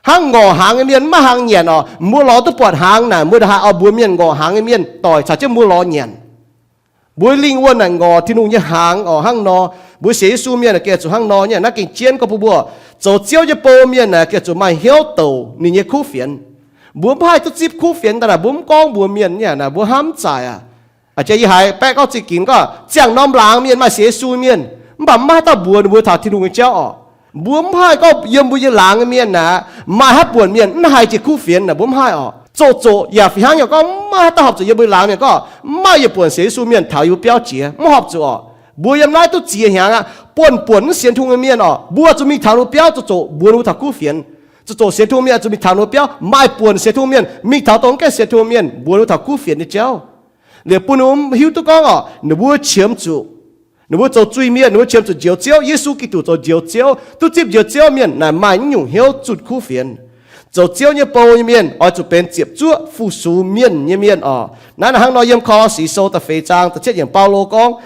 Hnangv ngorc hnaangx nyei mienh maiv maaih hnaangx nyanc oc, mbuo lorz duqv buatc hnaangx naaic, mbuo ndongc haaix oix mbuox mienh ngorc hnaangx nyei mienh doic caux jienv mbuo lorz nyanc. Mbuo lingh wuonh naaic ngorc Tin-Hungh nyei hnaangx oc. Hnangv nor, mbuo sienx Yesu mienh gengh zuqc hnangv nor nyei. Naaiv gengh jienv gorngv bun mbuo, zoux Ziouv nyei bou mienh naaic gengh zuqc maaih hnyouv douc ninh nyei kuv fienx. Mbuo mv haih duqv zipv kuv fienx daaih naaic, mbuo mv gorngv mbuox mienh nyei naaic, mbuo hnamv mv zaic aqv. Aa, jiex yie haiz baeqv gorngv zingh ginx gorngv ziangh norm laangz mienh maaih sienx Yesu mienh, mv baac mv maaih haaix dauh mbuox ninh mbuo taux Tin-Hungh nyei jauv oc. Mbuo mv haih gorngv yiem mbuo nyei laangz nyei mienh naaic maaih haaix buonc mienh mv haih jiex kuv fienx naaic, mbuo mv haih oc. Zoqc zoqc yaac fih hnangv nyei gorngv mv maaih haaix dauh horpc zuqc yiem mbuo nyei laangz mienh gorngv maaih yietc buonc sienx Yesu mienh taux yie mbuo biauv jiex, mv horpc zuqc oc. Mbuo yiem naaiv duqv ziex hnyangx aqv, buonv buonc mv sienx Tin-Hungh nyei mienh oc, mbuo zuqc mingh taux ninh mbuo biauv zoqc zoqc mbuox ninh mbuo taux kuv fienx. Zoqc zoqc sienx Tin-Hungh mienh zuqc mingh taux ninh mbuo biauv, maaih buonc sienx Tin-Hungh mienh mingh taux dongh mv gaengh sienx Tin-Hungh mienh mbuox ninh mbuo taux kuv fienx nyei jauv. Liuz bun ninh mbuo hiuv duqv gorngv oc, ninh mbuo qiemx zuqc, ninh mbuo zoux zuiz-mienh, ninh mbuo qiemx zuqc Njoux Ziouv, Yesu Giduc zoux Njoux Ziouv. Duqv zipv Njoux Ziouv mienh naaic maaih naaiv nyungc hnyouv zunh kuv fienx. Zoux Ziouv nyei bou nyei mienh oix zuqc benx ziepc zuoqv fu-sux mienh nyei mienh oc. Naaiv hnangv nor yiem Ko^lo^si Sou da'feix zaang da'cietv yiemc Baulo gorngv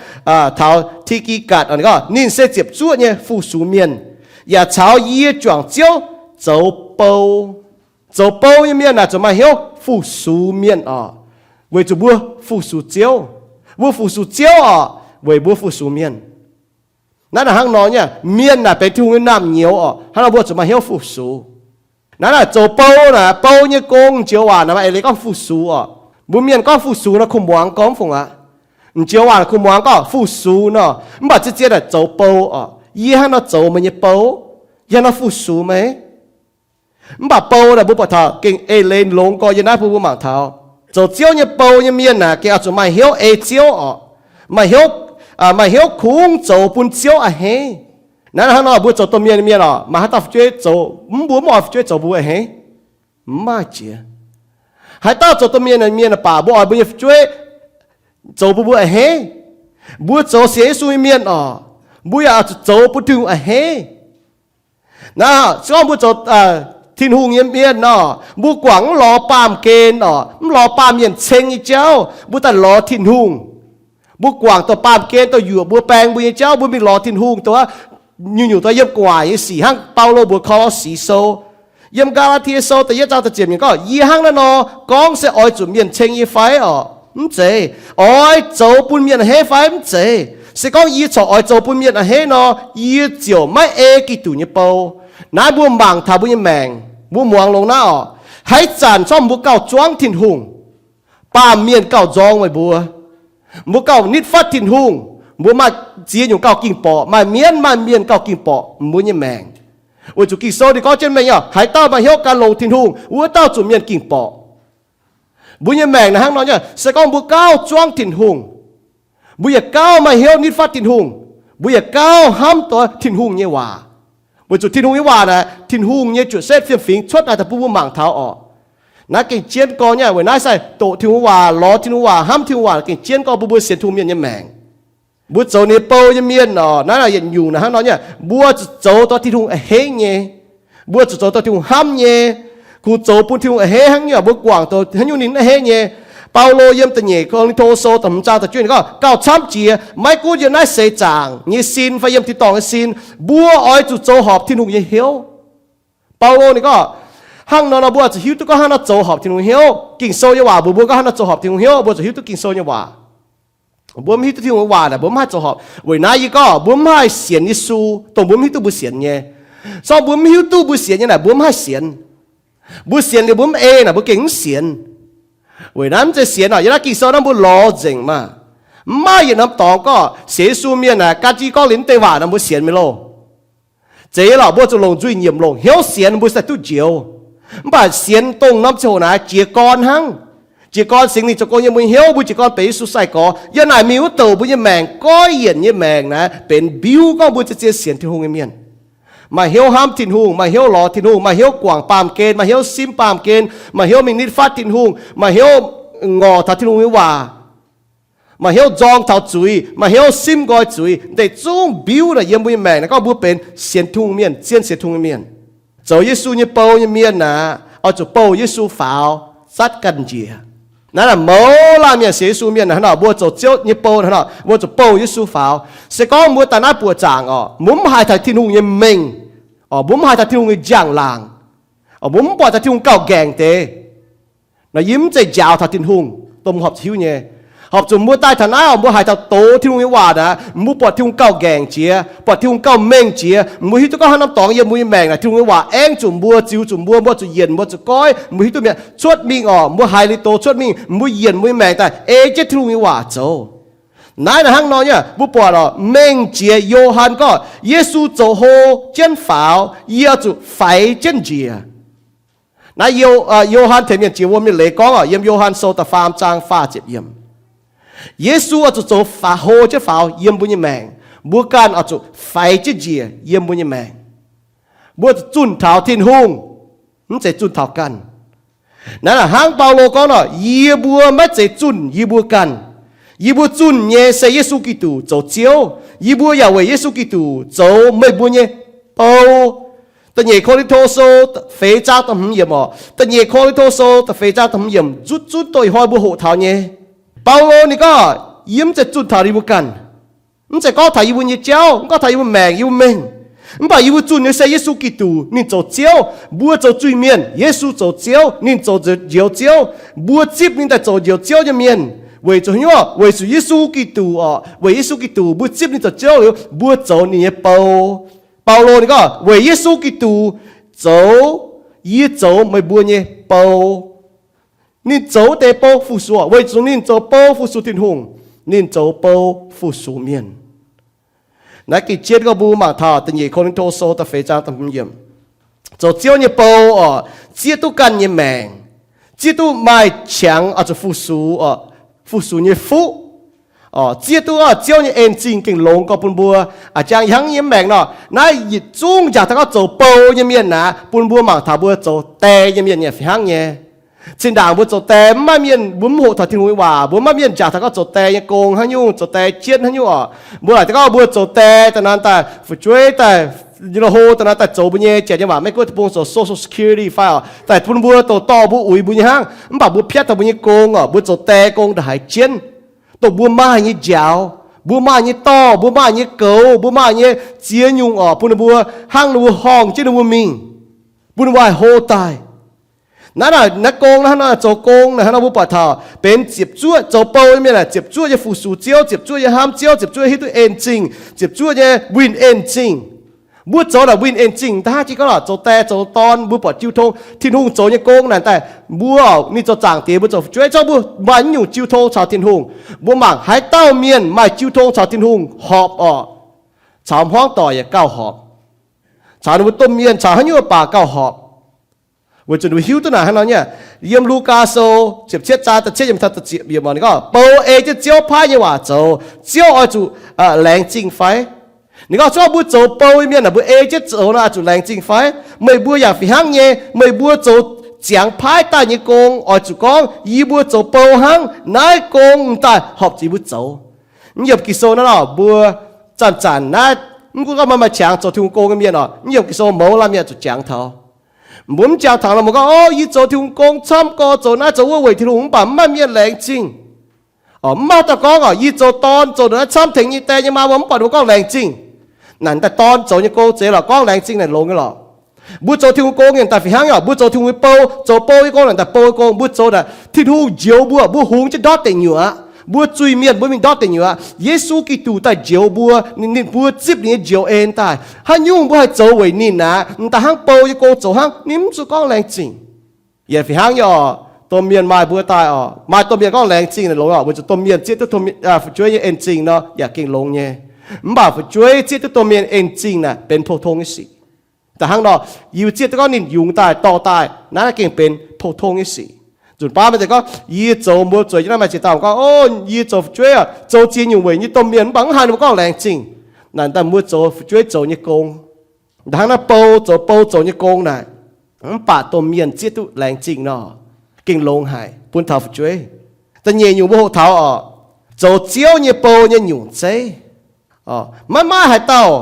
taux Ti^gi^gatc, ninh gorngv ninh se ziepc zuoqv nyei fu-sux mienh, yaac caux yie juangc Ziouv zoux bou. Zoux bou nyei mienh naaic zuqc maaih hnyouv fu-sux mienh oc, weic zuqc mbuo fu-sux Ziouv. Mbuo fu-sux Ziouv oc, weic mbuo fu-sux mienh. Naaiv naaic hnangv nor nyei, mienh naaic benx Tin-Hungh nyei naamh nyouz oc. Hnangv nor mbuo zuqc maaih hnyouv fu-sux. Naaiv naaic zoux bou naaic, bou nyei gong, m'njoux waac naaic maaih eix leiz gorngv fu-sux oc. Mbuo mienh gorngv fu-sux nor kuh muangx gorngv fungc aqv. M'njoux waac kuh muangx gorngv fu-sux nor, mv baac zien-zien naaic zoux bou oc. Yie hnangv nor zoux meih nyei bou, yie hnangv nor fu-sux meih. Mv baac bou naaic mbuo buatc taux gengh eix leiz longx gorx. Yie naaiv bun mbuo mangc taux zoux Ziouv nyei bou nyei mienh naaic gengh oix zuqc maaih hnyouv ei Ziouv oc, maaih hnyouv, maaih hnyouv kungx zoux bun Ziouv a'hneiv. Naaiv hnangv nor mbuo zoux domh mienh mienh oc, maaih haaix dauh fu'jueiv zoux mv, mbuo mv oix fu'jueiv zoux mbuo a'hneiv? Mv maaih jiex. Haaix dauh zoux domh mienh mienh baac mbuo oix mbuo nyei fu'jueiv zoux bun mbuo a'hneiv. Mbuo zoux sienx Yesu nyei mienh oc, mbuo yaac oix zuqc zoux bun Tin-Hungh a'hneiv. Naaiv se gorngv mbuo zoux Tin-Hungh nyei mienh nor, mbuo guangc mv lorz baamh gen oc, mv lorz baamh mienh ceng nyei jauv, mbuo daaih lorz Tin-Hungh. Mbuo guangc dongh baamh gen dongh yuoqc mbuo, baeng mbuo nyei jauv, mbuo mingh lorz Tin-Hungh dongh nyungc-nyungc dongh yiem gu'nguaaic nyei sic hnangv Baulo mbuox Ko^lo^si Sou. Yiem Gaa^laa^tie Sou da'yietv zaang da'ziepc yiemc gorngv, Yie hnangv naaiv nor gorngv se oix zuqc mienh ceng yie fai oc? Mv zeiz. Oix zoux bun mienh a'hneiv fai? Mv zeiz. Se gorngv yie corc oix zoux bun mienh a'hneiv nor, yie ziouc maiv ei Giduc nyei bou. Naaiv mbuo mangc taux mbuo nyei maengc, mbuo muangx longx naaiv oc. Haaix zanc zorqv mbuo gauh zuangv Tin-Hungh, baamh mienh gauh nzorng meih mbuo. Mbuo gauh nitv fatv Tin-Hungh, mbuo maaih ziex nyungc gauh ging-borqc, maaih mienv maaih mienh gauh ging-borqc mbuo nyei maengc. Weic zuqc Ging-Sou ninh gorngv jienv mengh nyei, haaix dauh maaih hnyouv gan longx Tin-Hungh, wuov dauh zuqc mienh ging-borqc. Mbuo nyei maengc naaiv hnangv nor nyei, se gorngv mbuo gauh zuangv Tin-Hungh, mbuo yaac gauh maaih hnyouv nitv fatv Tin-Hungh, mbuo yaac gauh hnamv doix Tin-Hungh nyei waac. Weic zuqc Tin-Hungh nyei waac naaic, Tin-Hungh nyei juoqc setv fiem-fingx cuotv daaih daaih bun mbuo mangc taux orqc. Naaiv gengh jienv gorngv nyei, weic naaiv sai doqc Tin-Hungh waac, lorz Tin-Hungh waac, hnamv Tin-Hungh waac gengh jienv gorngv bun mbuo sienx Tin-Hungh mienh nyei maengc. Mbuo zoux ninh nyei bou nyei mienh orqc, naaiv yietc nyungc naaiv hnangv nor nyei, mbuo zuqc zoux doix Tin-Hungh a'hneiv nyei, mbuo zuqc zoux doix Tin-Hungh hnamv nyei, kungx zoux bun Tin-Hungh a'hneiv hnangv nyei, mbuo guangc doix haaix nyungc ninh a'hneiv nyei. Baulo yiem da'nyeic Ko^lin^to Sou da'hmz zaang da'juov ninh gorngv, gauh camv jiex maiv gunv yiem naaiv seix zaangc nyei sin fai yiem tin-dorngh nyei sin, mbuo oix zuqc zoux horpc Tin-Hungh nyei hnyouv. Baulo ninh gorngv, hnangv nor nor mbuo zuqc hiuv duqv gorngv hnangv nor zoux horpc Tin-Hungh hnyouv. Ging-Sou nyei waac mbuox mbuo gorngv hnangv nor zoux horpc Tin-Hungh hnyouv, mbuo zuqc hiuv duqv Ging-Sou nyei waac. Mbuo mv hiuv duqv Tin-Hungh nyei waac naaic, mbuo mv haih zoux horpc. Weic naaiv yie gorngv mbuo mv haih sienx Yesu, dongh mbuo mv hiuv duqv mbuo sienx nyei. Se gorngv mbuo mv hiuv duqv mbuo sienx nyei naaic, mbuo mv haih sienx. Mbuo sienx liuz mbuo mv ei naaic, mbuo gengh mv sienx. Weic naaiv mv zeiz sienx orqc. Yiem naaiv Ging-Sou naaiv mbuo lorz nzengc maah. Mv maaih yietc norm dorngx gorngv sienx Yesu mienh naaic gan jienv gorngv ninh mv deix waac nor mbuo sienx mingh loh. Zeiz lorqc, mbuo zuqc longc nzuih nyiemc longc hnyouv sienx mbuo sai duqv njoux. Mv baac sienx dongh norm ziangh hoc naaic jiez gorn hnangv. Jiez gorn Singx Lingh zoux gong yiem mbuo nyei hnyouv, mbuo jiez gorn benx Yesu sai-gorx. Yiem naaic mingh wuov douc mbuo nyei maengc, goiv yienc nyei maengc naaic benx mbiuv gorngv mbuo zien-zien sienx Tin-Hungh nyei mienh. Maaih hnyouv hnamv Tin-Hungh, maaih hnyouv lorz Tin-Hungh, maaih hnyouv guangc baamh gen, maaih hnyouv simv baamh gen, maaih hnyouv mingh nitv fatv Tin-Hungh, maaih hnyouv ngorc taux Tin-Hungh nyei waac, maaih hnyouv nzorng taux zuiz, maaih hnyouv simv nqoi zuiz. Deix zungv mbiuv naaic yiem mbuo nyei maengc naaic gorngv mbuo benx sienx Tin-Hungh mienh, zien sienx Tin-Hungh nyei mienh. Zoux Yesu nyei bou nyei mienh naaic, oix zuqc bouh Yesu faaux zatv ganh njiec. Naaiv naaic mouz laanh mienh sienx Yesu mienh naaic hnangv nor, mbuo zoux Ziouv nyei bou naaic hnangv nor, mbuo zuqc bouh Yesu faaux. Se gorngv mbuo daaih naaiv buoqc zaangc orqc, mbuo mv haiz taux Tin-Hungh nyei mengh, orqc, mbuo mv haiz taux Tin-Hungh nyei njang-laangc, orqc, mbuo mv buatc taux Tin-Hungh gauh nqaengc deix, naaic yie mv zeiz njaaux taux Tin-Hungh, dongh mbuo horpc zuqc hiuv nyei. Horpc zuqc mbuo daaih taux naaiv orqc, mbuo haiz taux doz Tin-Hungh nyei waac naaic, mbuo buatc Tin-Hungh gauh nqaengc jiex, buatc Tin-Hungh gauh mengh jiex, mbuo hiuv duqv gorngv haaix norm dorngx yiem mbuo nyei maengc naaic, Tin-Hungh nyei waac aengv zuqc mbuo, ziux zuqc mbuo, mbuo zuqc yienc, mbuo zuqc goiv, mbuo hiuv duqv mi'aqv. Cuotv mingh orqc, mbuo haiz liuz doz cuotv mingh, mbuo yienc mbuo nyei maengc daaih ei jienv Tin-Hungh nyei waac zoux. Naaiv naaic hnangv nor nyei, mbuo buatc orqc, mengh jiex Yo^han gorngv, Yesu zoux hlo jienv faaux, yie oix zuqc faix jienv njiec. Naaiv Yo, Yo^han tengx mienh jiex wuom nyei leiz gorngv orqc, yiem Yo^han Sou da'faam zaang faah ziepc yiemc, Yesu oix zuqc zoux faaux, hlo jienv faaux yiem mbuo nyei maengc. Mbuo ganh oix zuqc faix jienv njiec yiem mbuo nyei maengc. Mbuo zuqc zunh taux Tin-Hungh, mv zeiz zunh taux ganh. Naaiv naaic hnangv Baulo gorngv nor, yie mbuo maiv zeiz zunh yie mbuo ganh. Yie mbuo zunh nyei se Yesu Giduc zoux Ziouv. Yie mbuo yaac weic Yesu Giduc zoux meih mbuo nyei bou. Da'nyeic Ko^lin^to Sou feix zaang da'hmz yiemc orqc, da'nyeic Ko^lin^to Sou da'feix zaang da'hmz yiemc nzutv zunv doix hnoi mbuo hoqc taux nyei. Baulo ninh gorngv, yie mv zeiz zunh taux yie mbuo ganh. Mv zeiz gorngv taux yie mbuo nyei jauv, mv gorngv taux yie mbuo maengc, yie mbuo mengh. Mv baac yie mbuo zunh nyei se Yesu Giduc, ninh zoux Ziouv. Mbuo zoux zuiz-mienh, Yesu zoux Ziouv, ninh zoux njoux Ziouv. Mbuo zipv ninh daaih zoux njoux Ziouv nyei mienh. Weic zuqc haaix nyungc? Weic zuqc Yesu Giduc orqc. Weic Yesu Giduc mbuo zipv ninh zoux Ziouv liuz, mbuo zoux ninh nyei bou. Baulo ninh gorngv, weic Yesu Giduc zoux, yie zoux meih mbuo nyei bou. Ninh zoux deix bou fu-sux orqc, weic zuqc ninh zoux bou fu-sux Tin-Hungh. Ninh zoux bou fu-sux mienh. Naaiv gengh jienv gorngv mbuo mangc taux da'nyeic Ko^lin^to Sou da'feix zaang da'hmz yiemc. Zoux Ziouv nyei bou orqc, zieqv duqv ganh nyei maengc, zieqv duqv maaih qangx oix zuqc fu-sux orqc, fu-sux nyei fuqv orqc, zieqv duqv Ziouv nyei en zingh gengh longx gorx bun mbuo. A'jang hnangv yiem maengc nor, naaiv yietc zungv njaaux taux gorngv zoux bou nyei mienh naaic, bun mbuo mangc taux mbuo zoux die nyei mienh nyei fih hnangv nyei. Zinh ndaangc mbuo zoux die mv maaih mienh, mbuo mv hoqc taux Tin-Hungh nyei waac, mbuo mv maaih mienh njaaux taux gorngv zoux die nyei gong haaix nyungc, zoux die jienv haaix nyungc orqc. Mbuo laaic gorngv mbuo zoux die da'naaiv daaih fu'jueiv daaih, hlo da'naaiv daaih zoux mbuo nyei janx nyei waac, Meiv Guoqv deic-bung zoux Social Security fai orqc, daaih bun mbuo douc dorh mbuo uix mbuo nyei hnangv. Mv baac mbuo piatv taux mbuo nyei gong orqc, mbuo zoux die gong ndongc haaix jienv, dongh mbuo maaih nyei njaaux, mbuo maaih nyei dorh, mbuo maaih nyei goux, mbuo maaih nyei ziex nyungc orqc, bun ninh mbuo hnangv ninh mbuo horngh jienv ninh mbuo mingh, bun ninh mbuo haih hlo daaih. Naaiv naaic, naaiv gong naaiv hnangv nor zoux gong naaic hnangv nor mbuo buatc taux benx ziepc zuoqv zoux bou nyei mienh aah, ziepc zuoqv nyei fu-sux Ziouv, ziepc zuoqv nyei hnamv Ziouv, ziepc zuoqv nyei hiuv duqv en zingh, ziepc zuoqv nyei winh en zingh. Mbuo zoux naaic winh en-zingh, da'hnangv jiex gorngv lorqc, zoux die zoux dorn, mbuo buatc jiu tong, Tin-Hungh zoux nyei gong naaic daaih, mbuo, ninh zoux zaangc Diex, mbuo zoux fu'jueiv, zorqv mbuo maaih nyungc jiu tong caux Tin-Hungh, mbuo mangc haaix dauh mienh maaih jiu tong caux Tin-Hungh horpc orqc, caux hmuangv doic yaac gauh horpc, caux ninh mbuo domh mienh caux haaix nyungc baac gauh horpc. Weic zuqc ninh mbuo hiuv duqv naaic hnangv nor nyei. Yiem Lugaa Sou ziepc cietv zaang da'cietv yiemc taux da'ziepc yiemc ninh gorngv, bou ei jienv Ziouv paaiv nyei waac zoux, Ziouv oix zuqc laengz zingh fai? Ninh gorngv, zorqv mbuo zoux bou nyei mienh aah, mbuo ei jienv zoux nor oix zuqc laengz zingh fai? Meih mbuo yaac fih hnangv nyei, meih mbuo zoux ziangx paaiv daaih nyei gong oix zuqc gorngv, yie mbuo zoux bou hnangv, naaiv gong m'daaih horpc zuqc mbuo zoux. Mv yiem Ging-Sou naaiv lorqc, mbuo zanc-zanc naaiv, mv gunv gorngv maaih maaih qangx zoux Tin-Hungh gong nyei mienh oc, mv yiem Ging-Sou mouz lamh yaac zuqc jangx taux. Mbuo mv jangx taux nor mbuo gorngv, o, yie zoux Tin-Hungh gong camv gorx, zoux naaiv zoux wuov weic Tin-Hungh, mv baac mv maaih mienh laengz zingh. Mv maaih dauh gorngv oc, yie zoux dorn zoux naaiv camv tengx nyei die nyei maa, mbuo mv buatc ninh mbuo gorngv laengz zingh. Naaic daaih dorn zoux nyei gong zeiz lorqc, gorngv laengz zingh naaic longx nyei lorqc. Mbuo zoux Tin-Hungh gong nyei daaih fih hnangv nyei oc, mbuo zoux Tin-Hungh nyei bou, zoux bou nyei gong naaic daaih bou nyei gong, mbuo zoux naaic Tin-Hungh njoux mbuo, mbuo hungx jienv ndortv deic nyuoqc aqv. Mbuo zuiz mienh mbuo mingh ndortv deic nyuoqc aqv. Yesu Giduc daaih njoux mbuo, ninh, ninh mbuo zipv ninh nyei njoux en daaih. Haaix nyungc mbuo haih zoux weic ninh aqv, m'daaih hnangv bou nyei gong zoux hnangv, ninh mv zuqc gorngv laengz zingh. Yaac fih hnangv nyei oc, domh mienh maaih mbuo daaih oc, maaih domh mienh gorngv laengz zingh naaic longx oc, weic zuqc domh mienh zieqv duqv, aa, fu'jueiv nyei en-zingh nor yaac gengh longx nyei. Mv baac fu'jueiv zieqv duqv domh mienh en-zingh naaic benx pou-tong nyei sic. Da'hnangv nor, yie zieqv duqv gorngv ninh yungz daaih dorh daaih naaiv, naaiv gengh benx pou-tong nyei sic. Nzunc baav maaih deix gorngv, yie zoux, mbuo zueiz jienv naaiv maaih ziex dauh gorngv, o, yie zoux fu'jueiv oc, zoux ziex nyungc weic nyei domh mienh mv baac mv haih ninh mbuo gorngv laengz zingh. Naaic daaih mbuo zoux fu'jueiv zoux nyei gong, da'hnangv naaiv bou zoux bou zoux nyei gong naaic, mv baac domh mienh zieqv duqv laengz zingh nor, gengh longx haic bun taux fu'jueiv. Da'nyeic nyungc mbuo hoqc taux oc, zoux Ziouv nyei bou nyei nyungc zeiv. Maiv maaih haaix dauh,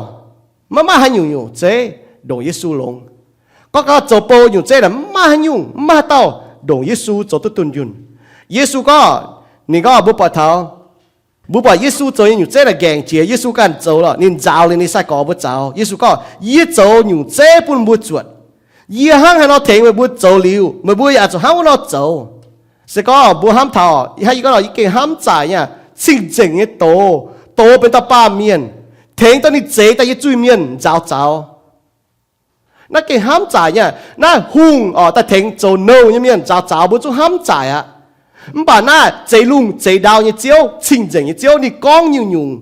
maiv maaih haaix nyungc nyungc zeiv ndongc Yesu longx. Gorngv gau zoux bou nyungc zeiv naaic maiv maaih haaix nyungc, maiv maaih haaix dauh ndongc Yesu zoux duqv dunh yunh. Yesu gorngv, ninh gorngv mbuo buatc taux, mbuo buatc Yesu zoux nyei nyungc zeiv naaic nqaengc jiex, Yesu ganh zoux lorqc, ninh nzaaux liuz ninh sai-gorx mbuo zaux. Yesu gorngv, yie zoux nyungc zeiv bun mbuo zuotc. Yie hnangv haaix nor tengx meih mbuo zoux liuz, meih mbuo yaac zuqc hnangv wuov nor zoux. Se gorngv mbuo hnamv taux, hnangv yie gorngv nor, yie gengh hnamv zaaic nyei, cing-nzengc nyei doz, doz benx dauh baamh mienh, tengx dauh ninh zeix daaih nyei zuiz-mienh nzaaux zaux. Naaiv gengh hnamv zaaic nyei. Naaiv hungh oc, daaih tengx zoux nouh nyei mienh nzaaux zaux, mbuo zungv hnamv zaaic aqv. Mv baac naaiv zeix lungh zeix ndau nyei Ziouv, cing-nzengc nyei Ziouv, ninh gorngv nyungc-nyungc,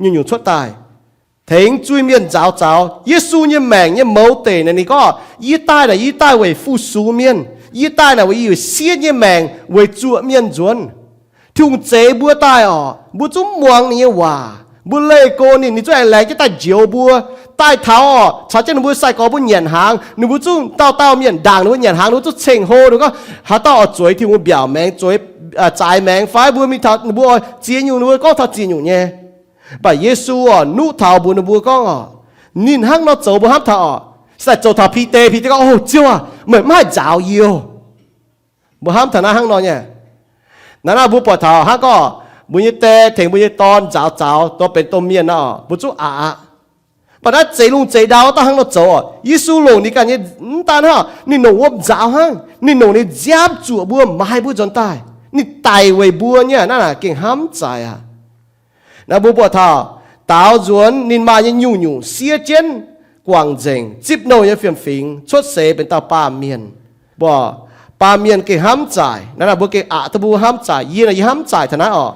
nyungc-nyungc cuotv daaih tengx zuiz-mienh nzaaux zaux. Yesu nyei maengc nyei mouz deic naaic ninh gorngv, yie daaih naaic, yie daaih weic fu-sux mienh. Yie daaih naaic weic yie siev nyei maengc weic zuoqc mienh nzuonx. Tin-Hungh zeix mbuo daaih oc, mbuo zungv muangx ninh nyei waac, mbuo leih go ninh, ninh zungv aengx laengz jienv daaih njoux mbuo. Daaih taux oc, caux jienv ninh mbuo sai-gorx mbuo nyanc hnaangx, ninh mbuo zungv dauh dauh mienh ndaangc ninh mbuo nyanc hnaangx, ninh mbuo zungv ceng-hlo, ninh gorngv, haaix dauh oix zueiz Tin-Hungh mbiaauc maengx, zueiz, aa, zaaix maengx fai mbuo mingh taux ninh mbuo oix ziex nyungc, ninh mbuo gorngv taux ziex nyungc nyei. Mv baac Yesu oc, nuqv taux mbuox ninh mbuo gorngv oc, ninh hnangv nor zoux mbuo hnamv taux oc, se daaih zoux taux Bide, Bide gorngv, o, Ziouv aac, meih mv haih nzaaux yie oc. Mbuo hnamv taux naaiv hnangv nor nyei. Naaiv naaiv mbuo buatc taux hnangv gorngv mbuo nyei die tengx mbuo nyei dorn nzaaux zaux dongh benx domh mienh nor, mbuo zungv aqc aqv. Mv baac naaiv zeix lungh zeix ndau daaih hnangv nor zoux oc. Yesu longc ninh ganh nyei, mv daan hnangv, ninh longc wuom nzaaux hnangv, ninh longc ninh nziaamv zuoqc mbuo, maaiz mbuo nzuonx daaih. Ninh daic weic mbuo nyei, naaiv naaic gengh hnamv zaaic aqv. Naaiv mbuo buatc taux daaux nzuonx ninh maaih nyei nyungc-nyungc siev jienv guangc nzengc, zipv nouh nyei fiem-fingx, cuotv seix benx dauh baamh mienh. Mbuo, baamh mienh gengh hnamv zaaic. Naaiv naaic mbuo gengh aqc duqv mbuo hnamv zaaic. Yie naaic yie hnamv zaaic taux naaiv oc.